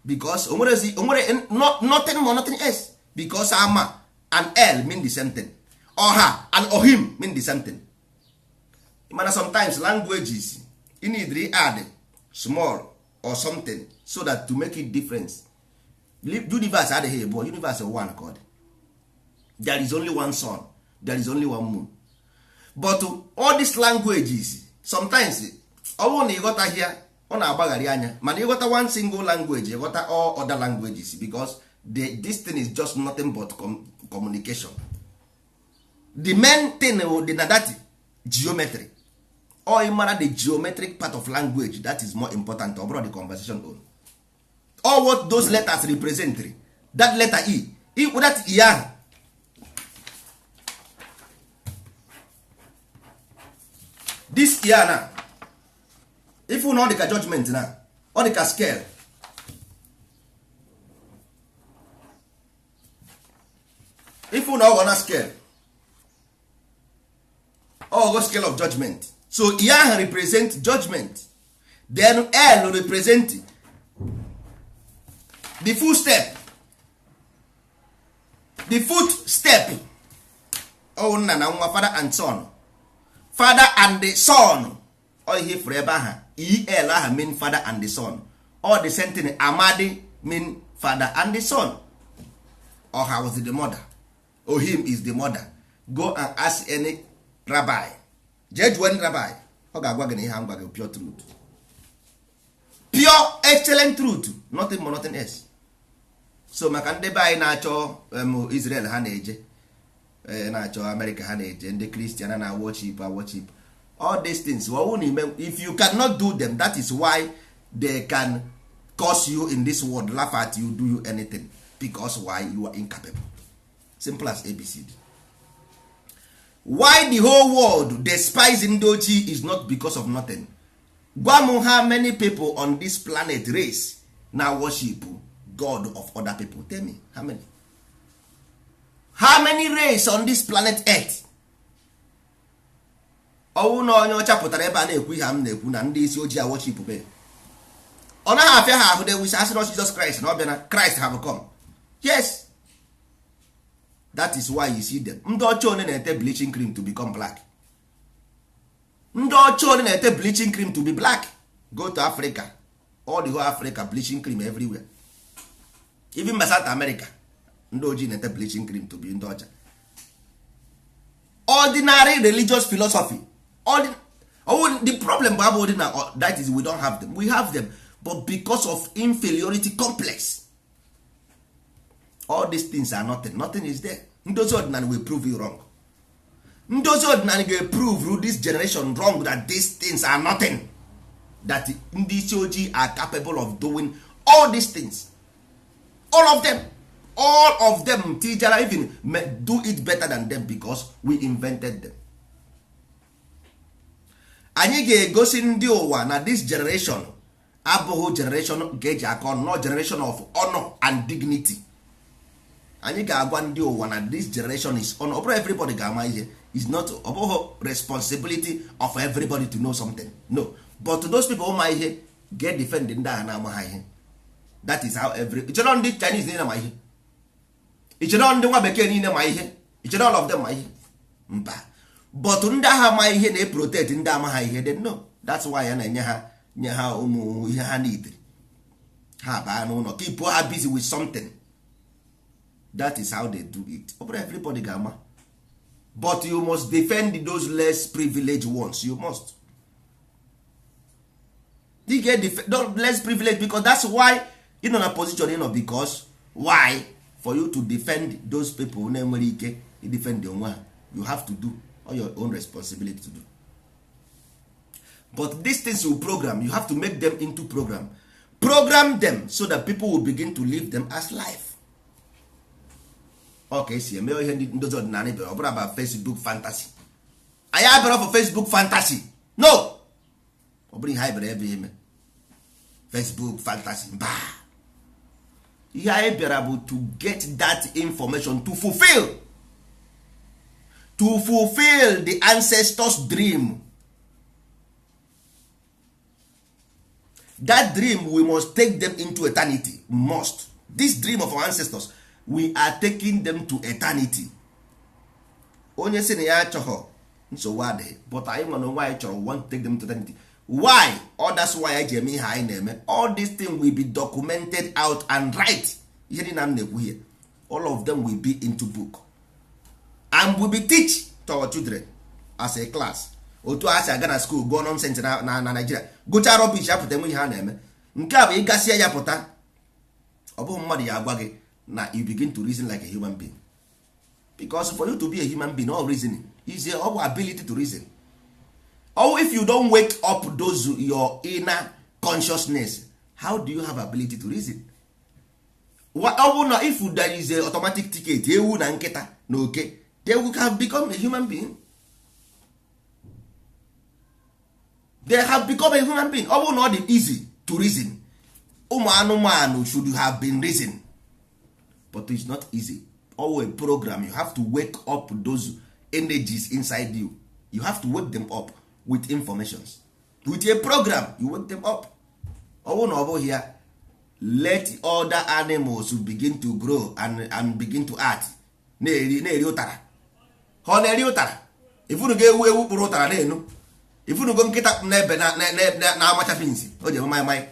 because onwere onwere nothing more, nothing else, because ama and El mean the same thing. Ọha and ohim mean the same thing. Mana sometimes languages, you need to add small or something so that to make it difference. Universe adịghị abụọ. Universe one ka ọ dị. There is only one sun, there is only one moon, but all these languages, sometimes ọ bụrụ na ịghọtaghị ya, ọ na-agbagharị anya. Mana ịghọta one single language, ịghọta all other languages, because this thing is just nothing but communication. The main thing dị na that geometry. Or ị mara the geometric part of language, that is more important. Ọ bụrụ the conversation own, all what those letters represent, that letter E, that E ahụ, this E na if na ọ dị ka judgment, na ọ dị ka scale. If na ọ ghọ na scale, ọ ghọ scale of judgment. So E ahụ represent judgment. Then L represent the foot step, the foot step Ọwụ nna na nwa, father and son, father and the son. Ọ ihe ifuru ebe aha el aha mean father and the son. All the same thing, Amadi mean father and the son. Ọha was the mother, ohim is the mother. Go and ask any rabbi, jee jụọ any rabbi, ọ ga-agwa gị na ihe a m gwa gị, pure truth, pure excellent truth, nothing more, nothing else. So maka ndị be anyị na-achọ Israel, ha na-eje na-achọ America, ha na-eje ndị Christian na worship, worship all these things. Ọwụ na ime, if you cannot do them, that is why they can curse you in this world, laugh at you, do you anything, because why? You are incapable. Simple as ABCD. Why the whole world despise ndị ojii is not because of nothing. Gwa m, how many people on this planet, race na worship god of other people? Tell me how many. How many race on this planet Earth? Ọwụ na onye ọcha pụtara ebe a na-ekwu ihe a m na-ekwu na ndị isi ojii a worship be, ọ naghị afịa ha ahụ. Dewisi asị na Jesus Christ na ọ bịa na Christ have come. Yes, that is why you see them. Ndị ọcha one na-ete bleaching cream to become black? Ndị ọcha one na-ete bleaching cream to be black? Go to Africa, all the whole Africa, bleaching cream everywhere. Even ma South America, ndị ojii na-ete bleaching cream to be ndị ọcha. Ordinary religious philosophy. Oh, the problem bụ abụghị na that is we don't have them. We have them, but because of inferiority complex, all these things are nothing. Nothing is there. Ndozi ọdịnala will prove you wrong. Ndozi ọdịnala ga-prove this generation wrong, that these things are nothing, that ndị isi ojii are capable of doing all these things, all of them, all of them. Tijara even do it better than them, because we invented them. Anyị ga-egosi ndị ụwa na this generation abụghị generation nke eji aka ọnụ, no, generation of honor and dignity. Anyị ga-agwa ndị ụwa na this generation is honor. Ọ bụrụ everybody ga-ama ihe is not, ọ bụghị responsibility of everybody to know something, no, but to those people ma ihe get defend ndị agha na-ama ha ihe. That is how every, ichere ndị Chinese niile ma ihe? Ichere ndị nwa bekee niile ma ihe? Ichere all of them ma ihe? Mba. But ndị agha ma ihe na-eprotect ndị ama ha ihe. They know. That's why ya na-enye ha, nye ha ụmụ ihe ha need, ha baa n'ụlọ, keep ha busy with something. That is how they do it. Ọ bụrụ everybody ga-ama, but you must defend those less privileged ones. You must, you get less privileged, because that's why ị nọ na position ị nọ, because why? For you to defend those people na-enwere ike defend onwe ha, you have to do all your own responsibility to do. But these things will program, you have to make them into program, program them so that people will begin to live them as life. Ọ ka esi eme ihe ndị ndozi ọdịnala bịara. Ọ bụrụ about Facebook fantasy, anyị abịara for Facebook fantasy, no. Ọ bụrụ ihe anyị bịara ebe ime Facebook fantasy, mba. Ihe anyị bịara bụ to get that information, to fulfill the ancestors' dream. That dream, we must take them into eternity. Must. This dream of our ancestors, we are taking them to eternity. Onye sị na ya achọghọ, nsogbu adịghị, but anyị nwere onwe anyị chọrọ, want to take them to eternity. Why? All that's why anyị ji eme ihe anyị na-eme. All this thing will be documented out and right. Ihe dị na m na-ekwu here, all of them will be into book and will be teach to our children as a class. Otu a si aga na school gụọ nonsense na Nigeria, gụchaa rubbish, apụta enwe ihe a na-eme. Nke a bụ ịgasịa ya pụta, ọ bụghị mmadụ ya agwa gị na you begin to reason like a human being, because for you to be a human being, all reasoning is a, ọ bụ ability to reason. Or if you don't wake up those your inner consciousness, how do you have ability to reason? Ọ bụ na if there is a automatic ticket, ewu na nkịta na oke, they will have become a human being. They have become a human being. Ọ bụrụ na ọ dị easy to reason, ụmụ anụmanụ should have been reason, but it's not easy. Always program. You have to wake up those energies inside you. You have to wake them up with informations, with a program. You wake them up. Ọ bụrụ na ọ bụghị ya, let other animals begin to grow and begin to act, na-eri, na-eri ụtara. Ha ọ na-eri ụtara? Ifunugo ewu, ewu kpụrụ ụtara na-enu? Ifunugo nkịta na-ebe na-amacha beans o ji eme maị maị?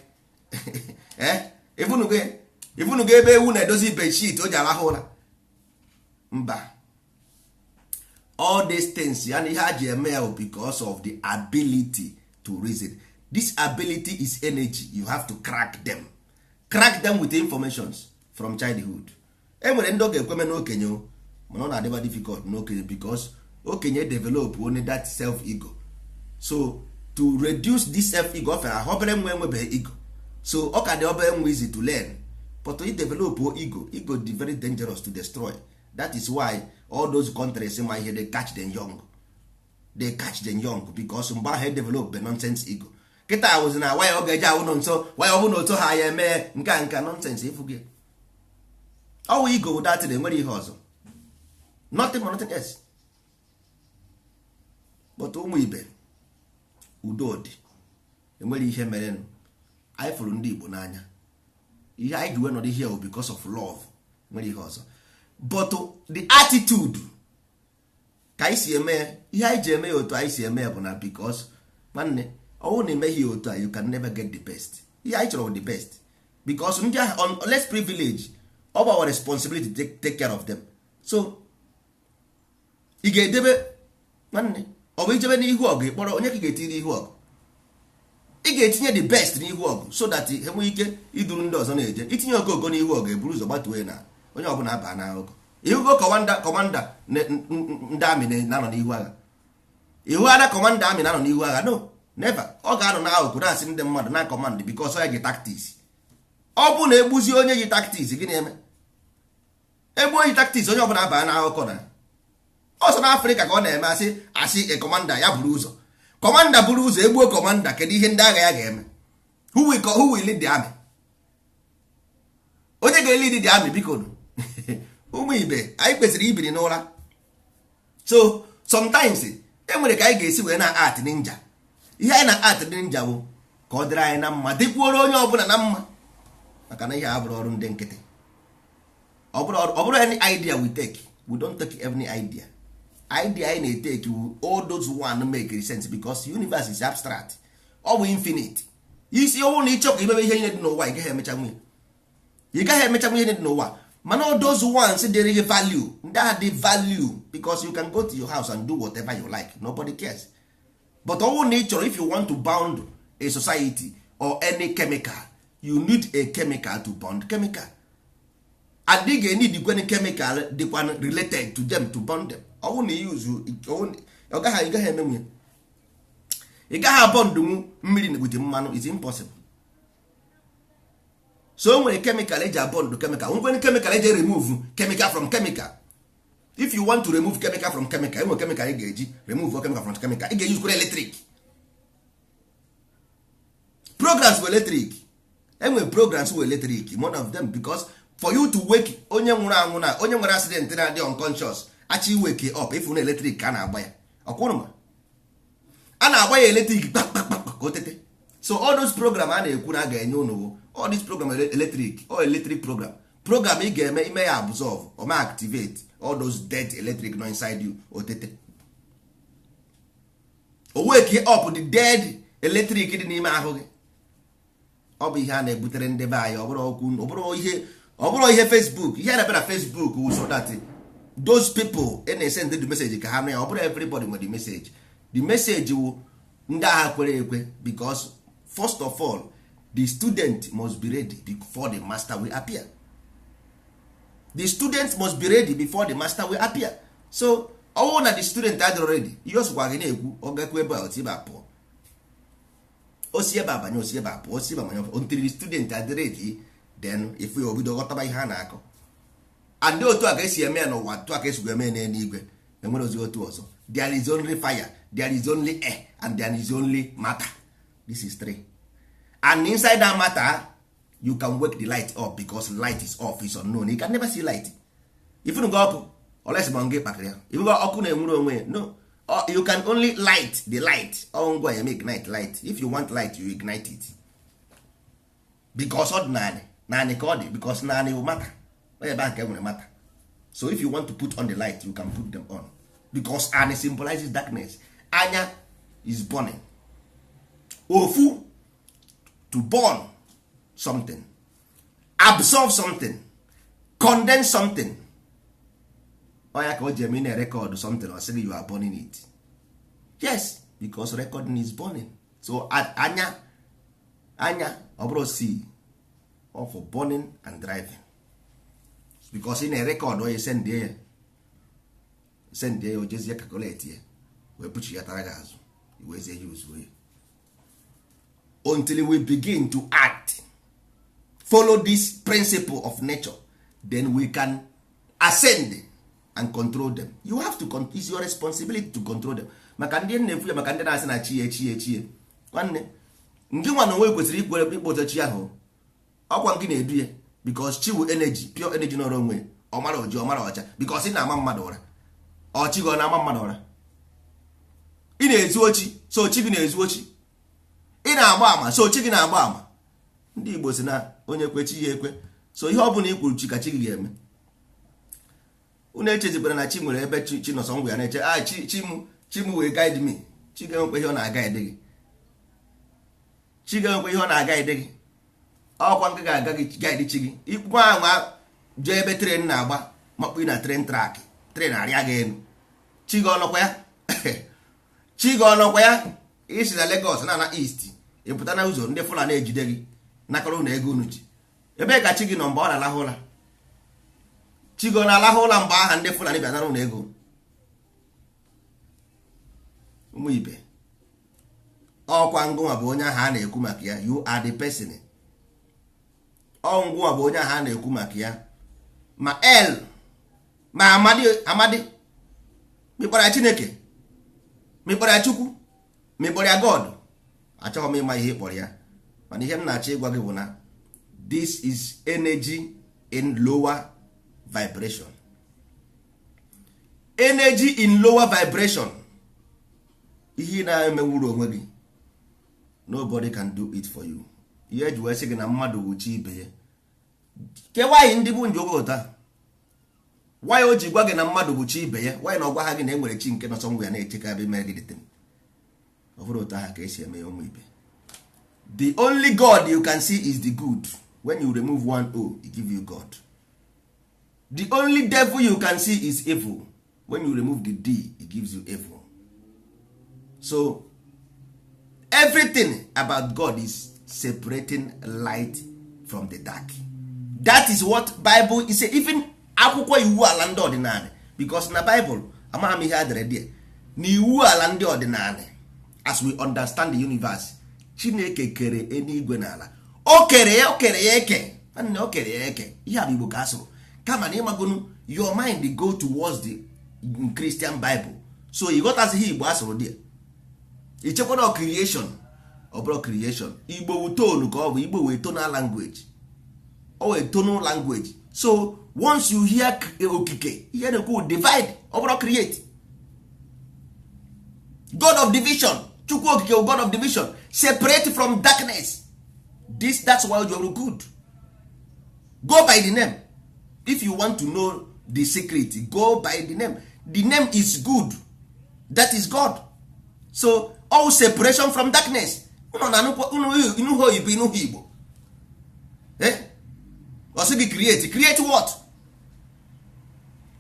Ee, ifunugo, ifunugo ebe ewu na-edozi bedsheet o ji arahụ ụra? Mba. All these things ya na ihe a ji eme ya bụ because of the ability to reason. This ability is energy. You have to crack them, crack them with informations from childhood. E nwere ndị ọ ga-ekweme n'okenye o, mana ọ na-adịba difficult n'okenye because okenye develop only that self ego. So to reduce this self ego, ọ fere ahụ obere nwa enwebeghị ego, so ọ ka dị obere nwa, easy to learn. But to develop ego, ego dị very dangerous to destroy. That is why all those countries ma ihe, they catch them young, they catch them young, because mgbe ahụ e develop the nonsense ego. Kịta awụzi na waya ọ ga-eji awụ nọ nso waya, ọ bụ na otu ha ya eme nke a nka nonsense. Ịfụ gị ọwụ ego bụ datin, enwere ihe ọzọ, nothing but nothing else. But ụmụ ibe, udo dị, enwere ihe merenụ. Anyị fụrụ ndị Igbo n'anya. Ihe anyị ji wee nọdụ here bụ because of love, nwere ihe ọzọ. But the attitude ka anyị si eme ya, ihe anyị ji eme ya otu anyị si eme ya bụ na because, nwanne, ọwụ na emeghị ya otu a, you can never get the best. Ihe anyị chọrọ bụ the best, because ndị ahụ on less privilege, ọ bụ our responsibility to take care of them. So ị ga-edebe, nwanne, ọ bụ ijebe n'ihu ọgụ, ịkpọrọ onye ka ị ga-etinye n'ihu ọgụ? Ị ga-etinye the best n'ihu ọgụ so that ha nwee ike iduru ndị ọzọ na-eje. Itinye okooko n'ihu ọgụ, eburu ụzọ gbatuo na onye ọbụla aba n'akụkọ. Ihugo commander, commander ndị army na-anọ n'ihu agha? Ihu ada commander army na-anọ n'ihu agha? No, never. Ọ ga-anọ n'akụkụ na-asị ndị mmadụ na command, because ọ ya ji tactics. Ọ bụ na egbuzi onye ji tactics, gịnị eme? Egbu onye tactics, onye ọbụla aba n'akụkọ. Na ọsọ n'Afrịka ka ọ na-eme, asị asị e commander ya buru ụzọ, commander buru ụzọ, egbuo commander, kedu ihe ndị agha ya ga-eme? Who will lead the army? Onye ga-elead the army? Biko nụ. Ụmụ ibe, anyị kwesịrị ibiri n'ụra. So sometimes e nwere ka anyị ga-esi wee na art ninja. Ihe anyị na art ninja bụ ka ọ dịrị anyị na mma, dịkwuoro onye ọbụla na mma, maka na ihe a bụrụ ọrụ ndị nkịtị. Ọ bụrụ any idea we take, we don't take any idea. Idea anyị na-etake wu all those one make sense, because universe is abstract, ọ bụ infinite. Isi ọnwụ na ịchọ ka imebe ihe niile dị n'ụwa, ị gaghị emecha nwunye, ị gaghị emecha ihe dị n'ụwa. Mana all those ones dịrị gị value, ndị ahụ dị value, because you can go to your house and do whatever you like, nobody cares. But ọnwụ na ị chọrọ, if you want to bound a society or any chemical, you need a chemical to bond chemical, and ị ga-need kwen chemical dịkwa related to them to bond them. Ọnwụ na use ọ gaghị, ị gaghị emenwu ya. Ị gaghị abọndụnwu mmiri with mmanụ, is impossible. So o nwere chemical eji abọndụ chemical, nwekwe chemical eji remove chemical from chemical. If you want to remove chemical from chemical, enwere chemical ị ga-eji remove chemical from chemical. Ị ga-use kwere electric programs bụ electric. Enwere programs bụ electric, one of them, because for you to wake onye nwụrụ anwụ na onye nwere accident na-adị unconscious, achọ iwake up, ifu na electric ka a na-agba ya. Ọkwụrụ a na-agba ya electric kpakpakpakpa ka o tete. So all those program a na-ekwu na a ga-enye unu bụ all this program electric, all electric program. Program ị ga-eme ime ya absorb or ma activate all those dead electric nọ inside you, o tete, o wake up the dead electric dị n'ime ahụ gị. Ọ bụ ihe a na-ebutere ndị be anyị. Ọ bụrụ okwu, ọ bụrụ ihe, ọ bụrụ ihe Facebook, ihe a na-abịa na Facebook wụ so that those people e na-esend the message ka ha nụ ya. Ọ bụrụ everybody nwere the message. The message wụ ndị agha kwere ekwe, because first of all, the student must be ready before the master will appear. The student must be ready before the master will appear. So ọwụ na the student adịrọ ready, ihe ọsụkwa gị na-ekwu, ọ gakwa ebe a, otu ebe a pụọ, osi ebe abanye, osi ebe a pụọ, osi ebe abanye, until the student adị ready, then ifu ya obido ghọtaba ihe a na-akọ. And otu a ka esi eme ya n'ụwa, otu a ka esi eme ya n'eluigwe. Enwere ozi otu ọzọ. There is only fire, there is only air, and there is only matter. This is three, and inside that matter you can wake the light up, because light is off, is unknown. You can never see light. If you go ọkụ, unless ma ngị kpakịrị ya, if go ọkụ na-enwere onwe ya, no. You can only light the light. Ọ ngwa ya make ignite light. If you want light, you ignite it, because ọ dị naanị naanị ka ọ dị, because naanị wụ matter. Onye ebe ahụ ka e nwere matter. So if you want to put on the light, you can put them on. Because ani symbolizes darkness. Anya is burning. Ofu, to burn something, absorb something, condense something. Ọ ya ka o ji eme na record something, ọ sị gị you are burning it. Yes, because recording is burning. So anya, anya ọ bụrụ see ọ for burning and driving, because ị na-erecord, onye sendie ya, sendie ya, o jezie calculate ya wee buchi ya tara gị azụ, wezie ya uzuo ya. Until we begin to act, follow this principle of nature, then we can ascend and control them. You have to, it's your responsibility to control them. Maka ndị na-ekwu ya, maka ndị na-asị na chi ya, chi ya, chi ya, nwanne, nke nwa na onwe kwesịrị ikwere ịkpọ ụtọ chi ahụ. Ọkwa nke na-edu ya, because chi wu energy, pure energy nọrọ onwe. Ọmara oji, ọmara ọcha, because ị na-ama mmadụ ụra. Ọchị gị ọ na-ama mmadụ ụra? Ị na-ezu ochi, so chi gị na-ezu ochi. Ị na-agba ama, so chi gị na-agba ama. Ndị Igbo si na onye kwe, chi ya ekwe. So ihe ọ bụla i kwuru chi ka chi gị ga-eme. Unu echezikwara na chi nwere ebe chi nọsọ ngwa ya na-eche a chi, chi m, chi m wee guide me. Chi ga-enwekwa ihe ọ na-aguide gị? Chi ga-enwekwa ihe ọ na-aguide gị? Ọkwa nke ga-aga gị guide chi gị. Ikwu anwa jee ebe train na-agba, makpu na train track, train arịa gị elu. Chi gị ọnọkwa ya? Chi gị ọnọkwa ya? Isi na Lagos na na East, ị pụta na ụzọ, ndị Fulani ejide gị, nakọrọ unu ego unu ji. Ebee ka chi gị nọ mgbe ọ na-alahụ ụra? Chi gị ọ na-alahụ ụra mgbe aha ndị Fulani bịa nara unu ego? Ụmụ ibe, ọkwa ngụnwa bụ onye ahụ a na-ekwu maka ya. You are the person. Ọ ngụnwa bụ onye ahụ a na-ekwu maka ya. Ma el ma amadi, amadi mịkpọrọ ya Chineke, mịkpọrọ ya Chukwu, mịkpọrọ ya God, achọghị m ịma ihe ịkpọrọ ya. Mana ihe m na-achọ ịgwa gị bụ na this is energy in lower vibration, energy in lower vibration. Ihe ị na-emewuru onwe gị, nobody can do it for you. Ihe eji wee sị gị na mmadụ bụ chi ibe ya ke nwaanyị ndị bụ nji ụta nwaanyị o ji gwa gị na mmadụ bụ chi ibe ya nwaanyị na ọgwa ha gị na enwere chi nke nọsọ ngwa ya na-eche ka ebe mere gị dịtịn. Ọ bụrụ otu ahụ ka esi eme ya. Ụmụ ibe, the only God you can see is the good. When you remove one O, it give you God. The only devil you can see is evil. When you remove the D, it gives you evil. So everything about God is separating light from the dark. That is what Bible is. Even akwụkwọ iwu ala ndị ọdịnala, because na Bible amaghị m ihe adere there, na iwu ala ndị ọdịnala, as we understand the universe, Chineke kere eluigwe na ala. O kere ya, o kere ya eke. Nwanne, o kere ya eke. Ihe a bụ Igbo ka a sụrụ, kama na ịmagonu your mind go towards the Christian Bible, so ị ghọtazighị Igbo asụrụ dị. Ichekwana creation, ọ bụrụ creation. Igbo wu tone ka ọ bụ. Igbo wee tonal language, ọ wee tonal language. So once you hear okike, ihe na-ekwu divide, ọ bụrụ create, God of division. Chukwu Okike, God of division, separate from darkness. This, that's why you are good. Go by the name. If you want to know the secret, go by the name. The name is good. That is God. So all separation from darkness. Unu na inuhu oyibo, inuhu Igbo. Eh, ọ sị gị create. Create what?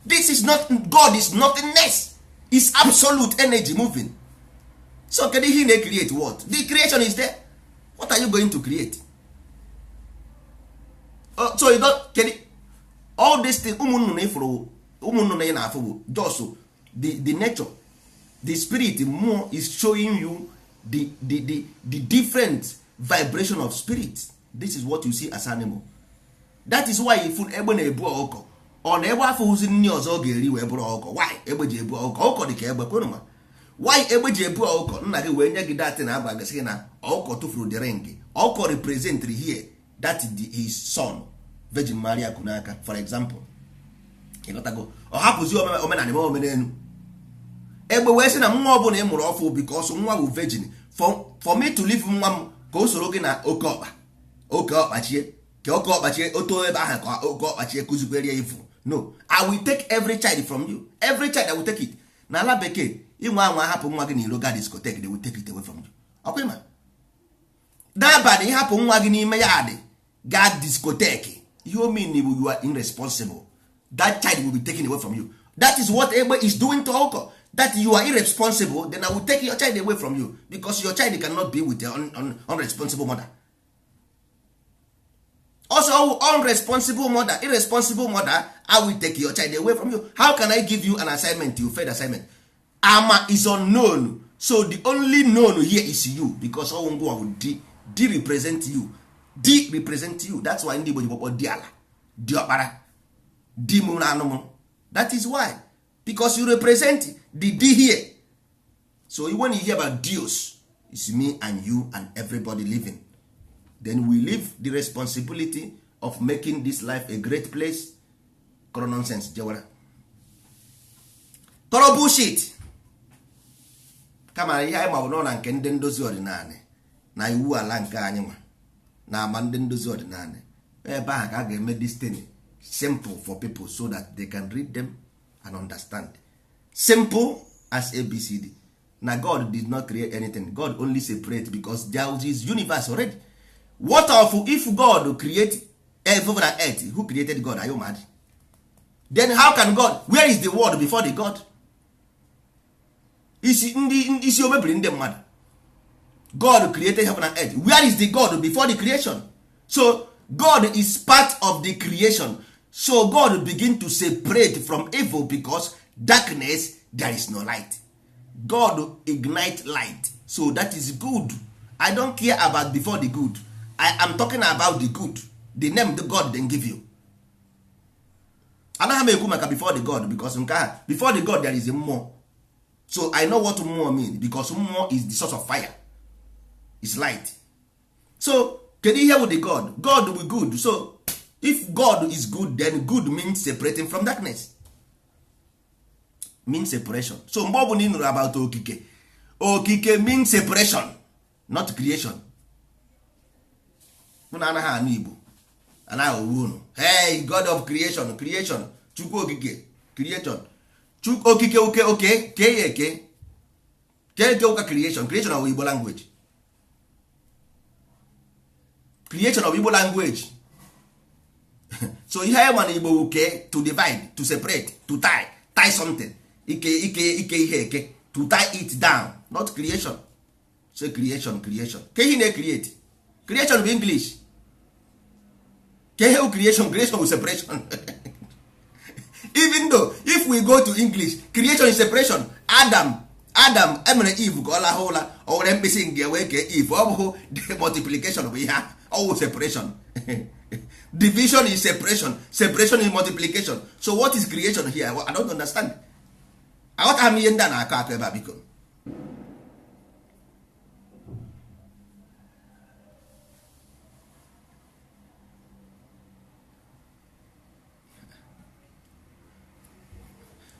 This is not God, is nothingness, is absolute energy moving. So kedu ihe ị na-create? What? The creation is there. What are you going to create? Oh, so you don't kedu all this thing? Ụmụ nnụnụ ịfụrụ, ụmụ nnụnụ ị na-afụ bụ just the nature. The spirit mmụọ is showing you the different vibration of spirit. This is what you see as animal. That is why ifu egbe na-ebu ọkụkọ, ọ na egbe afụghụzi nri ọzọ ọ ga-eri wee bụrụ ọkụkọ. Why egbe ji ebu ọkụkọ? Ọkụkọ dị ka egbe kwenu ma why egbe ji ebu ọkụkọ? Nna gị wee nye gị datin agba gasị gị na ọkụkọ tụfuru the ring. Ọkụkọ represent here that is his son, Virgin Maria kụ n'aka, for example. Ịghọtago? Ọ hapụzi omenala eme omenelu. Egbe wee sị na nwa ọbụla ị mụrụ ọfụ, because nwa bụ virgin, for me to leave nwa m ka o soro gị na oke ọkpa, oke ọkpachie, ka oke ọkpachie o too ebe ahụ, ka oke ọkpachie kụzikwere ya ifu. No, I will take every child from you. Every child, I will take it. Na ala bekee, inwe anwa hapụ nwa gị na iro ga discotheque, they will take it away from you. Ọkwa ịma n'abalị ịhapụ nwa gị n'ime ya dị gaa discotheque, ihe o mean bụ you are irresponsible. That child will be taken away from you. That is what egbe is doing to ọkụkọ, that you are irresponsible, then I will take your child away from you, because your child cannot be with an unresponsible mother. Also unresponsible mother, irresponsible mother, I will take your child away from you. How can I give you an assignment? You failed assignment. Ama is unknown, so the only known here is you, because ọnwụ ngwa bụ d d represent you, d represent you. That's why ndị Igbo ji kpọkpọ di ala, di ọkpara, di mụ na anụ m. That is why, because you represent the d here. So when you hear about Dios, it's me and you and everybody living. Then we leave the responsibility of making this life a great place. Kọrọ nonsense jewara, kọrọ bullshit. Kama ihe anyị ma bụ nọ na nke ndị ndozi ọdịnala na iwu ala nke anyị nwa na ama ndị ndozi ọdịnala, ebe ahụ ka a ga-eme this thing simple for people so that they can read them and understand. Simple as ABCD. Na God did not create anything. God only separate, because there is universe already. What of if God create heaven and earth? Who created God? Are you mad? Then how can God, where is the word before the God? Isi ndị isi o mebiri ndị mmadụ. God created heaven and earth. Where is the God before the creation? So God is part of the creation. So God begin to separate from evil, because darkness, there is no light. God ignite light, so that is good. I don't care about before the good. I am talking about the good, the name the God then give you. Anaghị m ekwu maka before the God, because nke ahụ before the God, there is a mmụọ. So I know what mmụọ mean, because mmụọ is the source of fire, is light. So kedu ihe bụ the God? God will good. So if God is good, then good means separating from darkness, means separation. So mgbe ọ bụla ị nụrụ about okike, okike means separation, not creation. Unu anaghị anụ Igbo, anaghị owu unu. Hey, God of creation, creation, Chukwu okike, creation, Chukwu okike, oke oke kee ya eke, kee eke ụka. Creation, creation of Igbo language, creation of Igbo language. So ihe anyị ma na Igbo wu kee, to divide, to separate, to tie, tie something, ike ike ike ihe eke, to tie it down, not creation. So creation, creation, ke ihe na-create? Creation bụ English. Ke ihe bụ creation? Creation bụ separation. Even though if we go to English, creation is separation. Adam emere Eve ka ọ lahụ ụla, o were mkpịsị nke wee kee Eve. Ọ bụghị multiplication bụ ihe ahụ, ọ bụ separation. Division is separation, separation is multiplication. So what is creation here? I don't understand. Aghọtaghị m ihe ndị a na-akọ akọ ebe a, biko.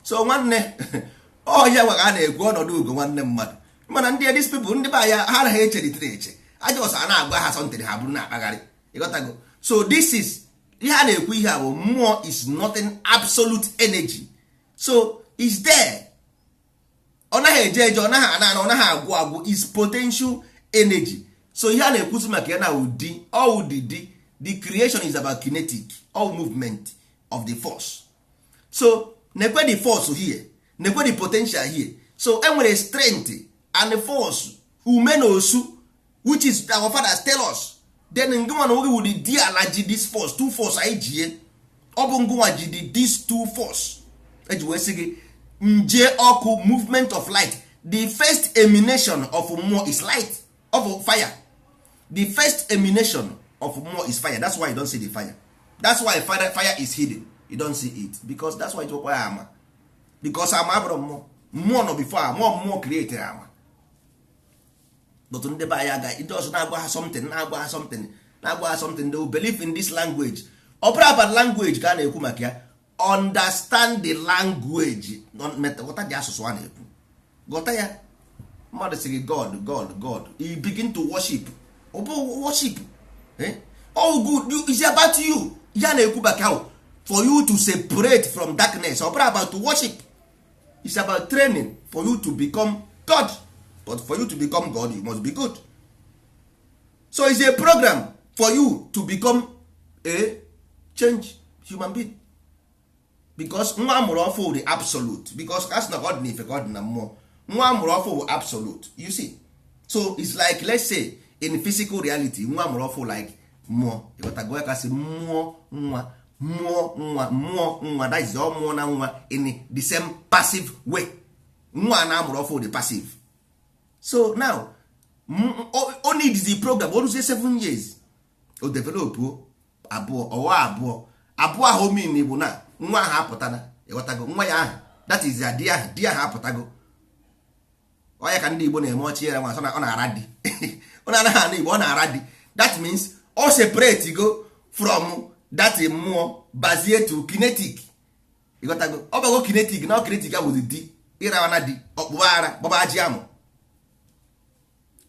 So nwanne, ọhịa nwa ka a na-ekwu ọnọdụ ugo. Nwanne mmadụ, mana ndị these people, ndị be anya ha anaghị echeritere eche aja ọsọ a na-agwa ha something, ha bụrụ na-akpagharị. Ịghọtago? So this is ihe a na-ekwu. Ihe a bụ mmụọ is nothing, absolute energy. So is there, ọ naghị eje eje, ọ naghị ana ana, ọ naghị agwụ agwụ, is potential energy. So ihe a na-ekwuzi maka ya na ụdị ọwụdịdị, the creation is about kinetic all movement of the force. So nekwe the force here, nekwe the potential here. So enwere strength and the force, ume na osu, which is our fathers tell us. Then ngụnwa na oge wudi di ala ji this force, two force anyị jie. Ọ bụ ngụnwa ji the this two force eji wee sị gị nje ọkụ, movement of light. The first emanation of mmụọ is light of fire. The first emanation of mmụọ is fire. That's why you don't see the fire. That's why fire is hidden. You don't see it, because that's why you ya ama, because ama abụrụ mmụọ. Mmụọ nọ before ama. Mmụọ create ama. But ndị be anyị aga ndị ọzọ na-agwa ha something, na-agwa ha something, na-agwa ha something, they will believe in this language. Ọ bụrụ about language ka a na-ekwu maka ya, understand the language. Ghọta dị asụsụ a na-ekwu, ghọta ya. Mmadụ sị gị God, God, God, you begin to worship. Ọ bụ worship, eh? All good is about you. Ya na-ekwu maka ahụ for you to separate from darkness. Ọ bụrụ about to worship. It's about training for you to become God. But for you to become God, you must be good. So it's a program for you to become a change human being. Because nwa amụrụ ọfụ the absolute. Because a sị na ka ọ dị n'ife ka ọ dị na mmụọ. Nwa amụrụ ọfụ bụ absolute. You see? So it's like, let's say in physical reality, nwa amụrụ ọfụ like mmụọ. Ịghọtago ya kasị mmụọ nwa, mmụọ nwa, mmụọ nwa. That is all mmụọ na nwa in the same passive way. Nwa na amụrụ ọfụ the passive. So now o needs the program. O ruzie 7 years, o develop abụọ, ọwa abụọ, abụọ ahụ mean bụ na nwa ahụ apụtana. Ịghọtago? Nwa ya ahụ, that is ya di ahụ, di ahụ apụtago. Ọ ya ka ndị Igbo na-eme ọchị ya nwa sọ na ọ na-ara di. Ọ na-anaghị anụ Igbo, ọ na-ara di. That means ọ separate go from that mmụọ bazie to kinetic. Ịghọtago? Ọ bago kinetic na ọ kinetic abụzi di ịrawa na di ọkpụba ara gbaba ji amụ.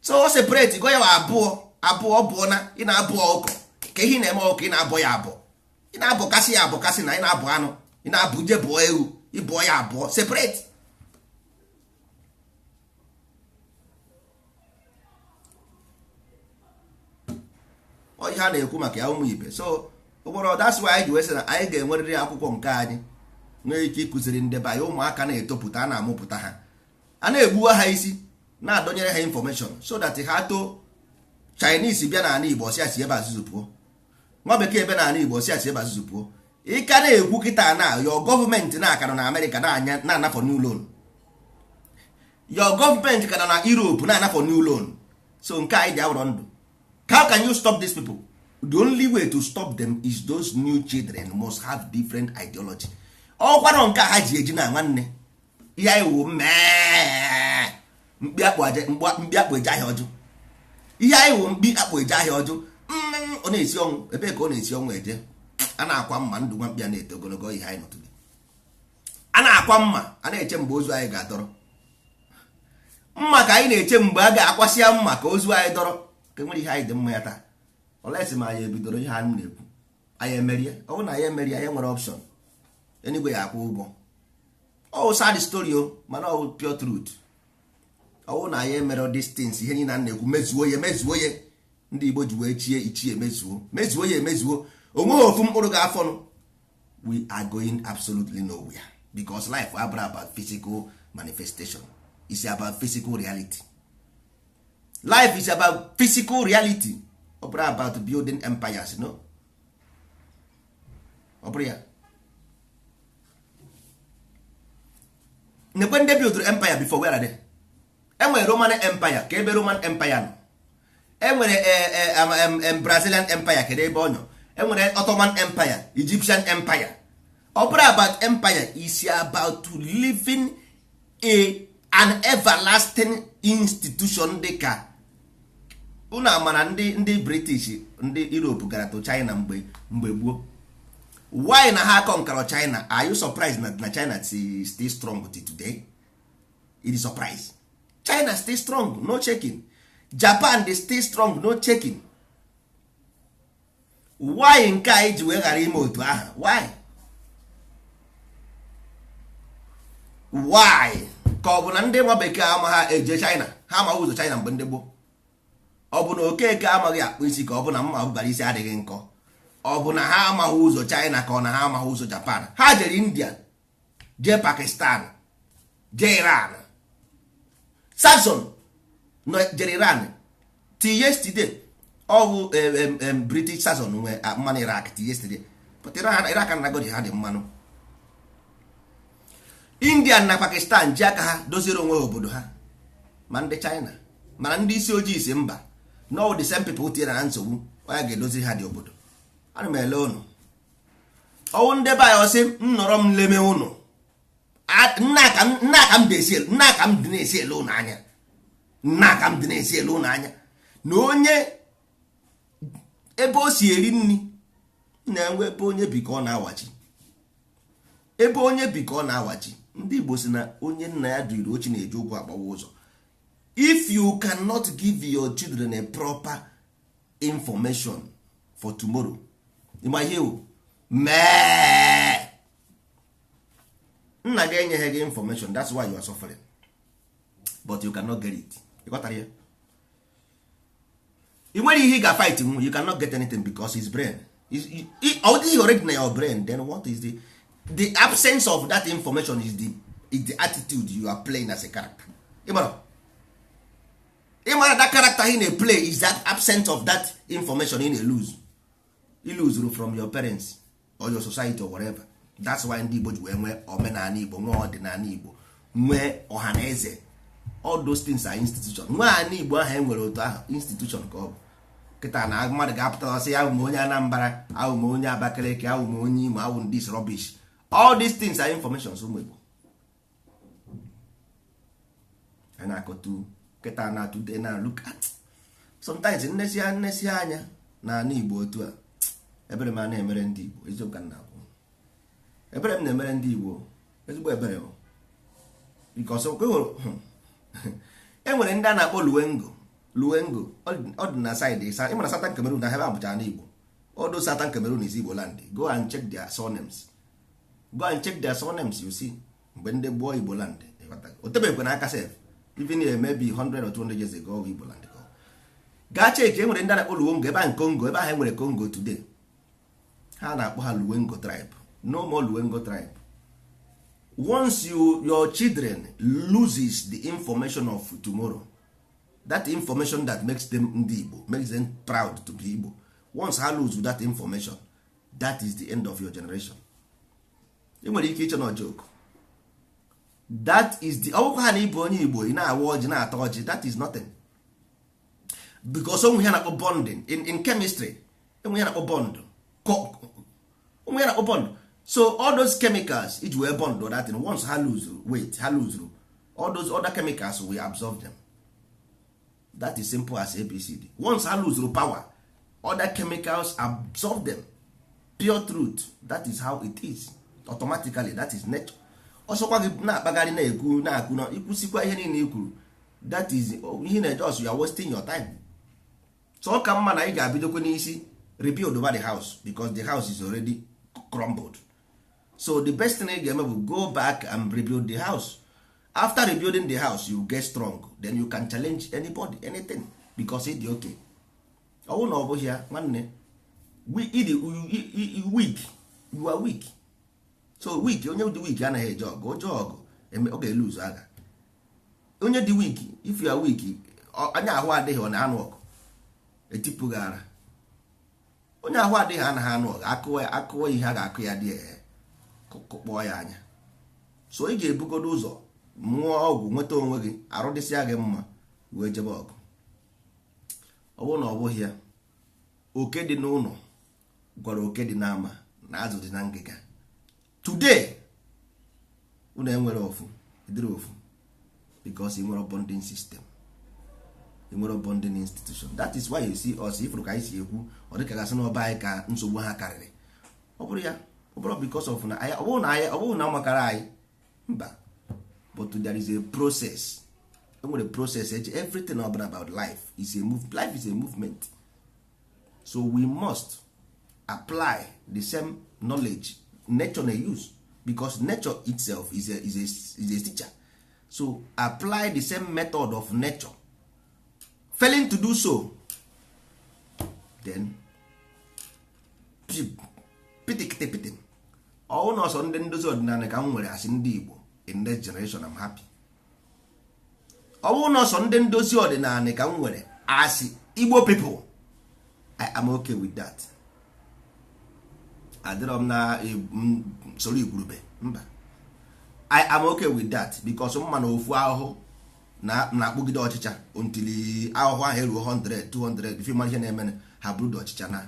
So ọ separate go ya abụọ abụọ, ọ bụọ na ị na-abụ ọkụkọ ka ihe ị na-eme ọkụkọ, ị na-abọ ya abụọ, ị na-abọkasị ya abọkasị, na ị na-abụ anụ, ị na-abụ je bụọ ewu, ịbụọ ya abụọ, separate. Ọ ihe a na-ekwu maka ya, ụmụ ibe. So ụgbọrọ, that's why anyị ji wee sị na anyị ga-enwerịrị akwụkwọ nke anyị nwee ike ịkụziri ndị be anyị. Ụmụaka na-etopụta, a na-amụpụta ha, a na-egbuwa ha isi, na-adọnyere ha information so that ha too. Chinese bịa n'ala Igbo, ọsịa si ebe azụzụ pụọ. Nwa bekee ebe n'ala Igbo, ọsịa si ebe azụzụ pụọ. Ị ka na-ekwu kịta na your gọọmenti na-aka nọ na Amerịka na-ana for new loan. Your gọọmenti ka nọ na Europe na-ana for new loan. So nke anyị ji awụrọ ndụ. How can you stop these people? The only way to stop them is those new children must have different ideology. Ọkwanọ nke a ha ji eji na nwanne ihe anyị wụ mee mkpi akpụ mkpi akpụ eje ahịa ọjụ. Ihe anyị wụ mkpi akpụ eje ahịa ọjụ. Ọ na-esi ọnwụ ebee ka ọ na-esi ọnwụ eje? A na-akwa mma ndụ nwa mkpi a na-eto ogologo. Ihe anyị nọtụrụ, a na-akwa mma, a na-eche mgbe ozu anyị ga-adọrọ mma, ka anyị na-eche mgbe a ga-akwasịa mma ka ozu anyị dọrọ, ka enwere ihe anyị dị mma ya taa. Olesi ma anyị ebidoro ihe anyị na-ekwu, anyị emerie. Ọ bụrụ na anyị emerie, anyị nwere option. Enigwe ya akwụ ụgwọ. Ọ sad story o, mana ọ pure truth. Ọ bụrụ na anyị emere these things, ihe niile a na-ekwu, mezuo ya, mezuo ya. Ndị Igbo ji wee chie ichie, mezuo, mezuo ya, emezuo. Onweghị ofu mkpụrụ ga-afọnụ. We are going absolutely nowhere, because life abụrụ about physical manifestation. It's about physical reality. Life is about physical reality. Ọ bụrụ about building empires, no. Ọ bụrụ ya nekwe ndị build empire before, where are they? Enwere Roman Empire, ka ebe Roman Empire nọ. Enwere Brazilian Empire, kedu ebe ọ nọ? Enwere Ottoman Empire, Egyptian Empire. Ọ bụrụ about empire, is about to living a an everlasting institution. Dị ka unu amara, ndị British, ndị Europe gara to China mgbe gboo. Why na ha conquer China? Are you surprised na China still strong till today? It is surprise. China still strong, no checking. Japan dey still strong, no checking. Why nke anyị ji wee ghara ime otu ahụ? Why? Ka ọ bụ na ndị nwa bekee amaghị eje China, ha amaghị ụzọ China mgbe ndị gboo? Ọ bụ na Okeke amaghị akpụ isi, ka ọ bụ na mma bụbara isi adịghị nkọ? Ọ bụ na ha amaghị ụzọ China, ka ọ na ha amaghị ụzọ Japan? Ha jere India, jee Pakistan, jee Iran. Samson jere Iran till yesterday. Ọ bụ British Samson nwe mmanụ Iraq till yesterday, but Iraq anagodi ha dị mmanụ. India na Pakistan ji aka ha doziere onwe ha obodo ha. Ma ndị China, mana ndị isi ojii si mba, no, the same people tinyere na nsogbu, onye ga-edozi ha dị obodo. Ana m ele ụnụ ọwụ ndị be anyị, ọsị m nọrọ m leme ụnụ. Nna ka m dị na-esi ele ụnụ anya, nna ka m dị na-esi ele ụnụ anya na onye ebe o si eri nri na-enwe, ebe onye bi ka ọ na-awachi, ebe onye bi ka ọ na-awachi. Ndị Igbo si na onye nna ya duiri ochi na-eji ụkwụ agbawa ụzọ. If you cannot give your children a proper information for tomorrow, ịma ihe o mee. Nna gị enyeghị gị information. That's why you are suffering, but you cannot get it. Ị ghọtara ya? Ị nwere ihe ị ga-fight nwu. You cannot get anything because his brain ọ dịghị already na your brain. Then what is the absence of that information is the attitude you are playing as a character. Ịmara, ịmara that character he na-play is that absence of that information ị na-lose, ị lose from your parents or your society or whatever. That's why ndị Igbo ji wee nwee omenala Igbo, nwee ọdịnala Igbo, nwee ọha na eze. All those things are institution. Nwee ala Igbo ahụ e nwere otu ahụ, institution ka ọ bụ. Kịta na mmadụ ga-apụta sị, ahụ m onye Anambra, ahụ m onye Abakaliki, ahụ m onye Imo, ahụ this rubbish. All these things are information. Ụmụ Igbo a na-akọtu kịta na today na look at sometimes nnesi nnesi anya na ala Igbo otu a, ebere m a na-emere ndị Igbo. Eziokwu ka m na-akwụ, ebere m na-emere ndị Igbo, ezigbo ebere o, because e nwere ndị a na-akpọ Luengo. Luengo ọ dị na side ịma na Southern Cameroon na ebe abụcha na Igbo. Although Southern Cameroon is Igbo land, go and check their surnames, go and check their surnames. You see, mgbe ndị gboo Igbo land o tebekwe n'aka sef, even maybe 100 or 200 years ago, Igbo land gaa check. E nwere ndị a na-akpọ Luongo ebe ahụ, Congo ebe ahụ e nwere Congo today. Ha na-akpọ ha Luengo tribe. No more Luengo tribe. Once your children loses the information of tomorrow, that information that makes them ndị Igbo, makes them proud to be Igbo, once ha lose that information, that is the end of your generation. Ị nwere ike ịchọ na joke. That is the ọgwụkwa ha na ịbụ onye Igbo, ị na-awa ọjị, na-ata ọjị, that is nothing, because onwe ihe na-akpọ bonding in chemistry, enwe ihe na-akpọ bond, onwe ihe na-akpọ bond. So all those chemicals iji wee bond that thing, once ha lose weight, ha lose all those other chemicals will absorb them. That is simple as ABCD. Once ha lose power, other chemicals absorb them. Pure truth. That is how it is automatically. That is nature. Ọsọkwa gị na-akpagharị, na-ekwu, na-akụ na ikwusikwa ihe niile i kwuru, that is ihe na just you are wasting your time. So ọ ka mma na ị ga-abidokwe n'isi rebuild over the house, because the house is already crumbled. So the best thing ị ga-eme bụ go back and rebuild the house. After rebuilding the house, you get strong, then you can challenge anybody, anything, because ị dị okay. Ọ bụrụ na ọ bụghị ya, nwanne, ịdị weak, you are weak. So weak, onye dị weak anaghị eje ọgụ. Oje ọgụ, ọ ga-eluzu agha. Onye dị weak, if you are weak, anya ahụ adịghị, ọ na-anụ ọgụ, etipụghị ara. Onye ahụ adịghị anaghị anụ ọgụ. Akụwa akụwa ihe a ga-akụ ya dị kpọọ ya anya. So ị ga-ebugodo ụzọ mụọ ọgwụ, nweta onwe gị, arụ dịsịa gị mma, wee jebe ọgụ. Ọ bụrụ na ọ bụghị ya, oke dị n'ụlọ gwara oke dị n'ama na azụ dị na ngịga. Today unu enwere ofu, ịdịrị ofu, because ị nwere bonding system, ị nwere bonding institution. That is why you see us, ifuru ka anyị si ekwu, ọ dịka gasị n'ọba anyị ka nsogbu ha karịrị. Ọ bụrụ ya, ọ bụrụ because of na anyị, ọ bụrụ na anyị, ọ bụrụ na ọ makara anyị, mba. But there is a process. Enwere process eji everything ọbụla about life is a move. Life is a movement, so we must apply the same knowledge nature na use, because nature itself is a teacher. So apply the same method of nature. Failing to do so, then pitikiti ọwụ na ọsọ ndị ndozi ọdịnala ka m nwere asị ndị Igbo in next generation. I'm happy. Ọwụ na ọsọ ndị ndozi ọdịnala ka m nwere asị Igbo people, I am okay with that. Adịrọ m na soro igwurube, mba. I am okay with that because mma na ofu ahụhụ na-akpụgide ọchịcha until ahụhụ ahụ eruo 100, 200 before mara ihe na-eme, ha bụrụ ọchịcha na.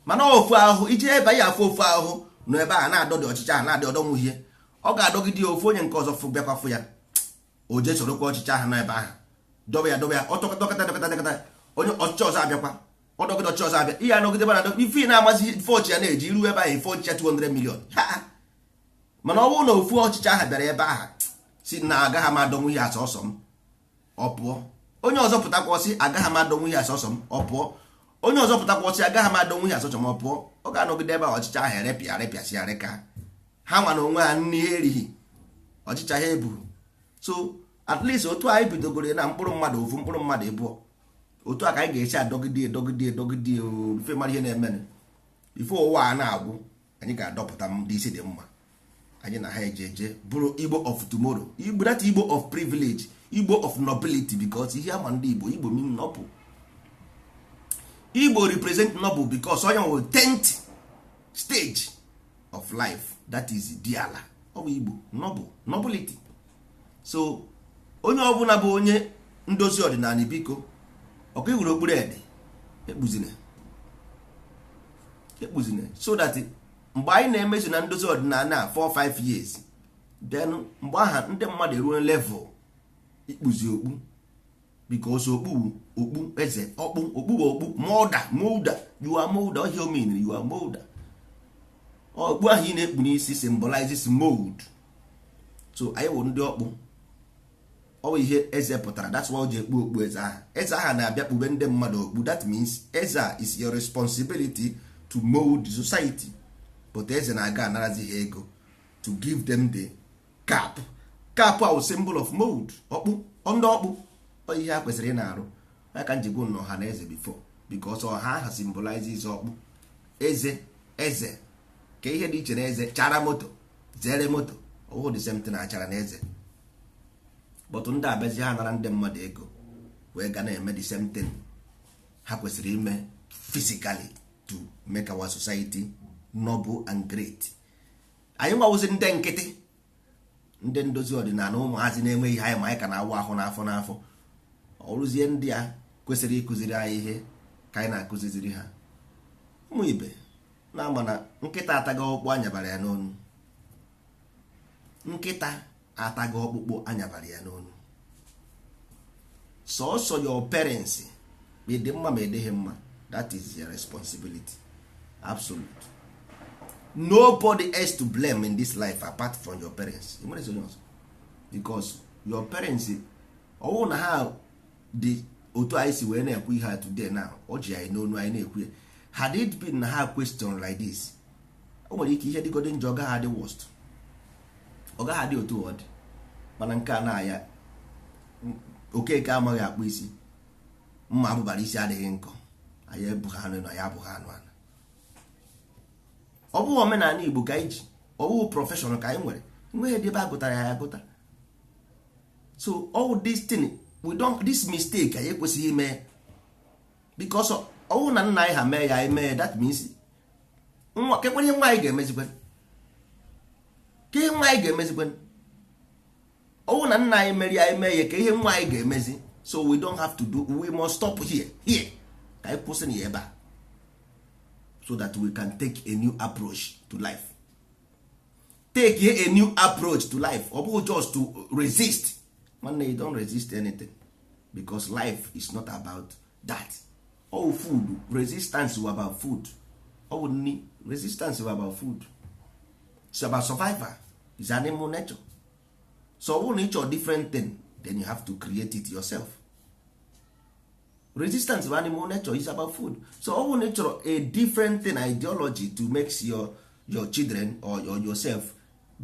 Mana ofu ahụhụ iji ebe ya afụ, ofu ahụhụ nọ ebe a na-adọ dị ọchịcha ahụ na-adị ọdọnwụ ihe ọ ga-adọgide ya. Ofu onye nke ọzọ fụ, bịakwa fụ ya, o jee sorokwa ọchịcha ahụ nọ ebe ahụ dọba ya, dọba ya, ọ dọkọta, dọkọta, dọkọta. Onye ọchịcha ọzọ abịakwa, ọ dọgide ọchịcha ọzọ abịa, ihe anọgide mana ife ị na-amazi ife ọchị ya na-eji iru ebe ahụ, ife ọchịcha 200 million ha. Mana ọ bụrụ na ofu ọchịcha ahụ bịara ebe ahụ si na agaghị m adọnwụ ihe asọsọ m, ọ pụọ. Onye ọzọ pụtakwa, sị agaghị m adọnwụ ihe asọsọ m, ọ pụọ. Onye ọzọ pụtakwa, sị agaghị m adọnwụ ihe asọsọ m, ọ pụọ. Ọ ga-anọgide ebe ahụ, ọchịcha ahụ erepịa, arepịasị, arịka ha nwa na onwe ha nri ha erighị. Ọchịcha ha ebughị. So at least otu anyị bidogoro na mkpụrụ mmadụ ofu, mkpụrụ mmadụ ịbụọ, otu a ka anyị ga-esi adọgide, edogide, edogide ife mara ihe na-emenụ. Ife ụwa a na-agwụ, anyị ga-adọpụta ndị isi dị mma. Anyị na ha eje eje bụrụ Igbo of tomorrow, Igbo, that Igbo of privilege, Igbo of nobility, because ihe ama ndị Igbo, Igbo mean noble. Igbo represent noble because onye nwere 10th stage of life, that is diala. Ọ bụ Igbo noble, nobility. So onye ọbụla bụ onye ndozi ọdịnala, biko, ọkụ iwere okpuru ede ekpuzine, ekpuzine, so that mgbe anyị na-emezu na ndozi ọdịnala a 4 5 years, then mgbe aha ndị mmadụ eruo level ikpuzi okpu, because okpu, okpu eze, ọkpụ, okpu bụ okpu molder. Molder, you are molder. Ọhịa omeniri, you are molder. Okpu ahụ ị na-ekpu n'isi symbolizes mold. So anyị wụ ndị ọkpụ. Ọ bụ ihe eze pụtara. That's why o ji ekpu okpu eze ahụ. Eze ahụ na-abịa kpube ndị mmadụ okpu. That means eze a is your responsibility to mold the society. But eze na-aga anarazi ha ego to give them the cap. Cap ahụ symbol of mold, ọkpụ, ndị ọkpụ. Ọ ihe ha kwesịrị ị na-arụ ya ka njigwu na ọha na eze before, because ọha ahụ symbolizes ọkpụ. Eze, eze ka ihe dị iche na eze chara moto, zere moto, ọwụ the same thing achara na eze. But ndị abịazi, ha nara ndị mmadụ ego wee ga na-eme the same thing ha kwesịrị ime physically to make our society noble and great. Anyị nwawụzi ndị nkịtị, ndị ndozi ọdịnala, ụmụazị na-enweghị ihe anyị ma anyị ka na-awụ ahụ n'afọ n'afọ. Ọrụzie ndị a kwesịrị ịkụziri anyị ihe ka anyị na-akụziziri ha. Ụmụ ibe na-ama na nkịta ataghị ọkpụkpụ anyabara ya n'onu. Nkịta ataghị ọkpụkpụ anyabara ya n'onu. Sọọsọ your parents, ma ị dị mma ma ị dịghị mma, that is your responsibility, absolute. Nobody else to blame in this life apart from your parents. Ị nwere onye ọzọ, because your parents, ọwụ na ha dị otu anyị si wee na-ekwu ihe a today now, o ji anyị n'onu anyị na-ekwu ya. Had it been na ha question like this, o nwere ike ihe dịgodi njọ, ọ gaghị adị worst, ọ gaghị adị otu ọ dị. Mana nke a na-aya okeke amaghị akpụ isi, mma abụbara isi adịghị nkọ. Anyị ebughị anụ na ya abụghị anụ anụ. Ọ bụghị omenala Igbo ka anyị ji, ọ bụghị profession ka anyị nwere. Nweghị ebe a gụtara ya agụta. So all this thing, we don't, this mistake anyị ekwesịghị ime, because ọwụ na nna anyị ha mee ya, anyị mee, that means nwa kekwenye nwa anyị ga-emezikwe ka ihe nwa anyị ga-emezikwe. Ọwụ na nna anyị meri, anyị mee ya, ka ihe nwa anyị ga-emezi. So we don't have to do, we must stop here, here, ka anyị kwụsị na ya ebe a, so that we can take a new approach to life. Take a new approach to life. Ọ bụghị just to resist. Nwanne, you don't resist anything, because life is not about that. All food resistance were about food. All nni resistance were about food. It's about survival. It's animal nature. So ọ bụrụ na ị chọrọ different thing, then you have to create it yourself. Resistance of animal nature is about food. So ọ bụrụ na ị chọrọ a different thing, ideology to make your children or yourself,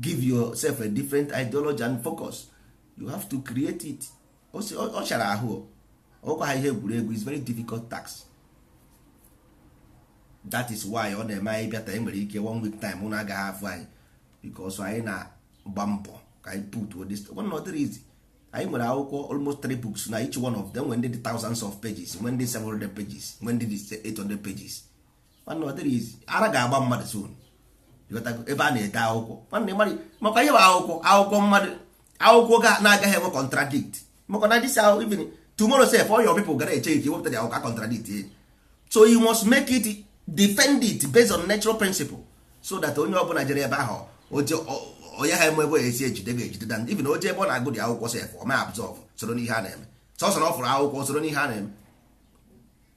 give yourself a different ideology and focus, you have to create it. Ọ chara ahụ, ọkwa ha ihe egwuregwu is very difficult task. That is why ọ na-eme anyị bịata, enwere ike one week time ụnụ agaghị afụ anyị, because anyị na-agba mbọ ka anyị put this one. Not easy. Anyị nwere akwụkwọ almost three books na each one of them nwere ndị dị thousands of pages, nwee ndị 700 pages, nwee ndị dị 800 pages. Nwanne, ọ dịrị easy. Ara ga-agba mmadụ soon. Ịghọtago? Ebe a na-ede akwụkwọ, nwanne, mmadụ maka ihe bụ akwụkwọ, akwụkwọ mmadụ, akwụkwọ ga na-agaghị enwe contradict, maka na this ahụ, even tomorrow sef, all your people gara eche ike wepụta the akwụkwọ contradict it. So you must make it, defend it based on natural principle, so that onye ọbụla jere ebe ahụ, oje onye ha eme ebe esi ejide ga-ejide dan. Even oje ebe ọ na-agụ dị akwụkwọ sef, ọ ma absorb, soro n'ihe a na-eme. Sọsọ na ọ fụrụ akwụkwọ, soro n'ihe a na-eme.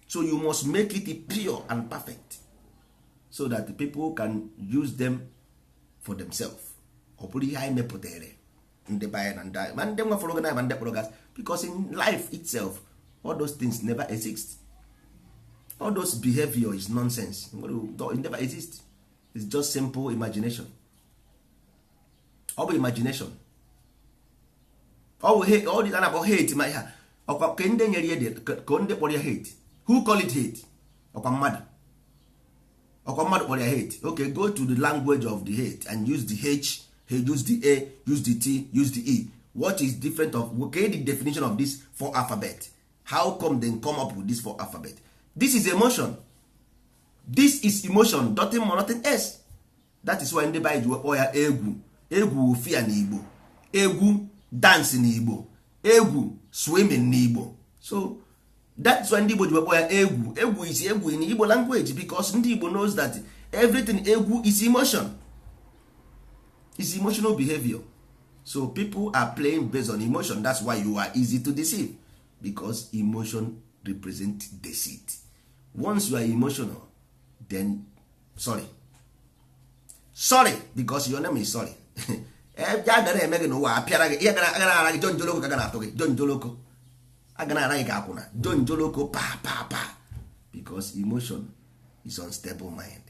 So you must make it pure and perfect so that the people can use them for themselves. Ọ bụrụ ihe anyị mepụtara, ndị be anyị na ndị anyị, ma ndị nwefọrọ gị, ma ndị kpọrọ gas, because in life itself, all those things never exist. All those behavior is nonsense. It never exist. It's just simple imagination. Ọ bụ imagination. Ọ bụ ọ dị a na-akpọ hate, ma ihe ọkwa ke ndị nyere ya, ka ndị kpọrọ ya hate. Who call it hate? Ọkwa mmadụ, ọkwa mmadụ kpọrọ ya hate. Okay, go to the language of the hate and use the H, use the A, use the T, use the E. What is different of, okay, the definition of this four alphabet? How come they come up with this four alphabet? This is emotion. This is emotion, nothing more, nothing else. That is why ndị be anyị ji kpọọ ya egwu. Egwu, fear na Igbo egwu, dance na Igbo egwu, swimming na Igbo. So that's why ndị Igbo ji kpọọ ya egwu. Egwu is egwu in Igbo language because ndị Igbo knows that everything egwu is emotion, is emotional behavior. So people are playing based on emotion. That's why you are easy to deceive, because emotion represent deceit. Once you are emotional, then sorry, sorry, because your name is sorry. Ya gara eme gị n'ụwa, apịara gị ihe gara ara gị jonjoloko, ka gara atụ gị jonjoloko, aga na ara gị ka akwụna jonjoloko, pa pa pa, because emotion is unstable mind.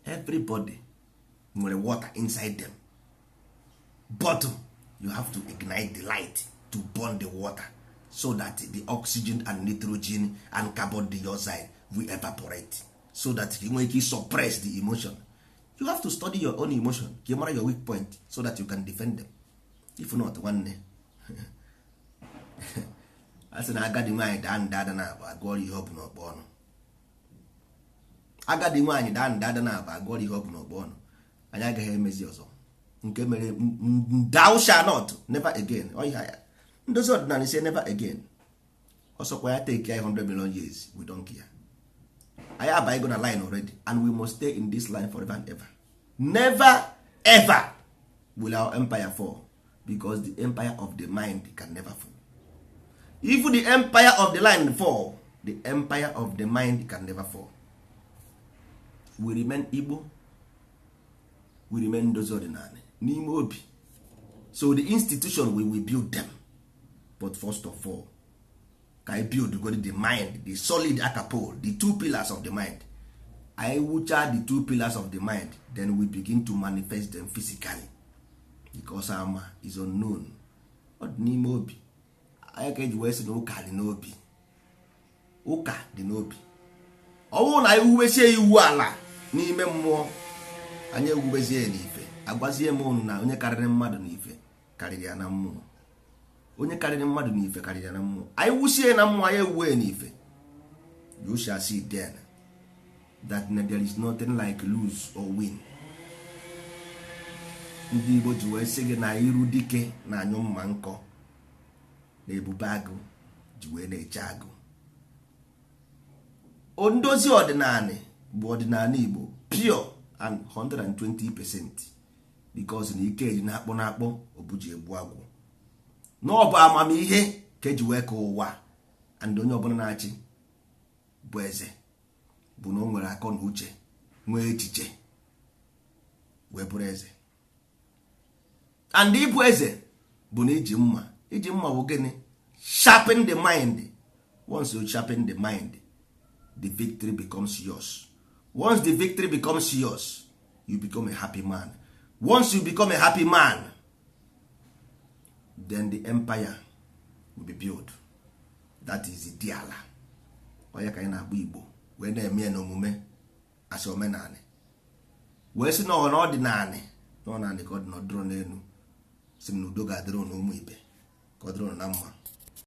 Everybody nwere water inside them, but you have to ignite the light to burn the water so that the oxygen and nitrogen and carbon dioxide will evaporate, so that you nwee ike suppress the emotion. You have to study your own emotion ka ị mara your weak point so that you can defend them. If not, nwanne, a sị na agadi nwaanyị daa nda ada na abụ agụọrọ ihe ọ bụ n'ọkpọ ọnụ. Agadi nwaanyị daa nda ada na abụ agụọrọ ihe ọ bụ n'ọkpọ ọnụ. Anyị agaghị emezi ọzọ nke mere. Thou shall not, never again. Ọ ihe ya ndozi ọdịnala say never again. Ọsọkwa ya take ya 100 million years, we don't care. Anyị abaghịgo na line already, and we must stay in this line forever and ever. Never ever will our empire fall, because the empire of the mind can never fall. If the empire of the land fall, the empire of the mind can never fall. We remain Igbo, we remain ndozi ọdịnala n'ime obi. So the institution, we will build them, but first of all, ka anyị build go the mind, the solid akapole, the two pillars of the mind. Anyị wucha the two pillars of the mind, then we begin to manifest them physically, because ama is unknown, ọ dị n'ime obi anyị. Ka eji wee sị na ụka dị n'obi, ụka dị n'obi. Ọ bụrụ na anyị wubesie iwu ala n'ime mmụọ, anyị ewubezie ya n'ife. Agwazie m unu na onye karịrị mmadụ n'ife karịrị ya na mmụọ. Onye karịrị mmadụ n'ife karịrị ya na mmụọ. Anyị wusie na mmụọ, anyị ewuwe ya n'ife. You shall see then that there is nothing like lose or win. Ndị Igbo ji wee sị gị na iru dike na anyụ mma nkọ na ebube agụ ji wee na-eche agụ. Ndozi ọdịnala bụ ọdịnala Igbo pure and 120%, because na ike ji na-akpọ na-akpọ obuji egbu agwụ na ọ bụ amamihe ka eji wee ka ụwa. And onye ọbụla na-achị bụ eze bụ na o nwere akọ na uche, nwee echiche wee bụrụ eze. And ịbụ eze bụ na iji mma. Iji mma bụ gịnị? Sharpen the mind. Once you sharpen the mind, the victory becomes yours. Once the victory becomes yours, you become a happy man. Once you become a happy man, then the empire will be built. That is the diala onye ka anyị na-agba Igbo wee na-eme ya n'omume asị omenanị, wee sị na ọ ọdịnanị na ọnanị ka ọ dị n'ọdụrụ n'elu. Si m na udo ga-adịrị ụnụ, ụmụ ibe, ka ọ dịrị ụnụ na mma.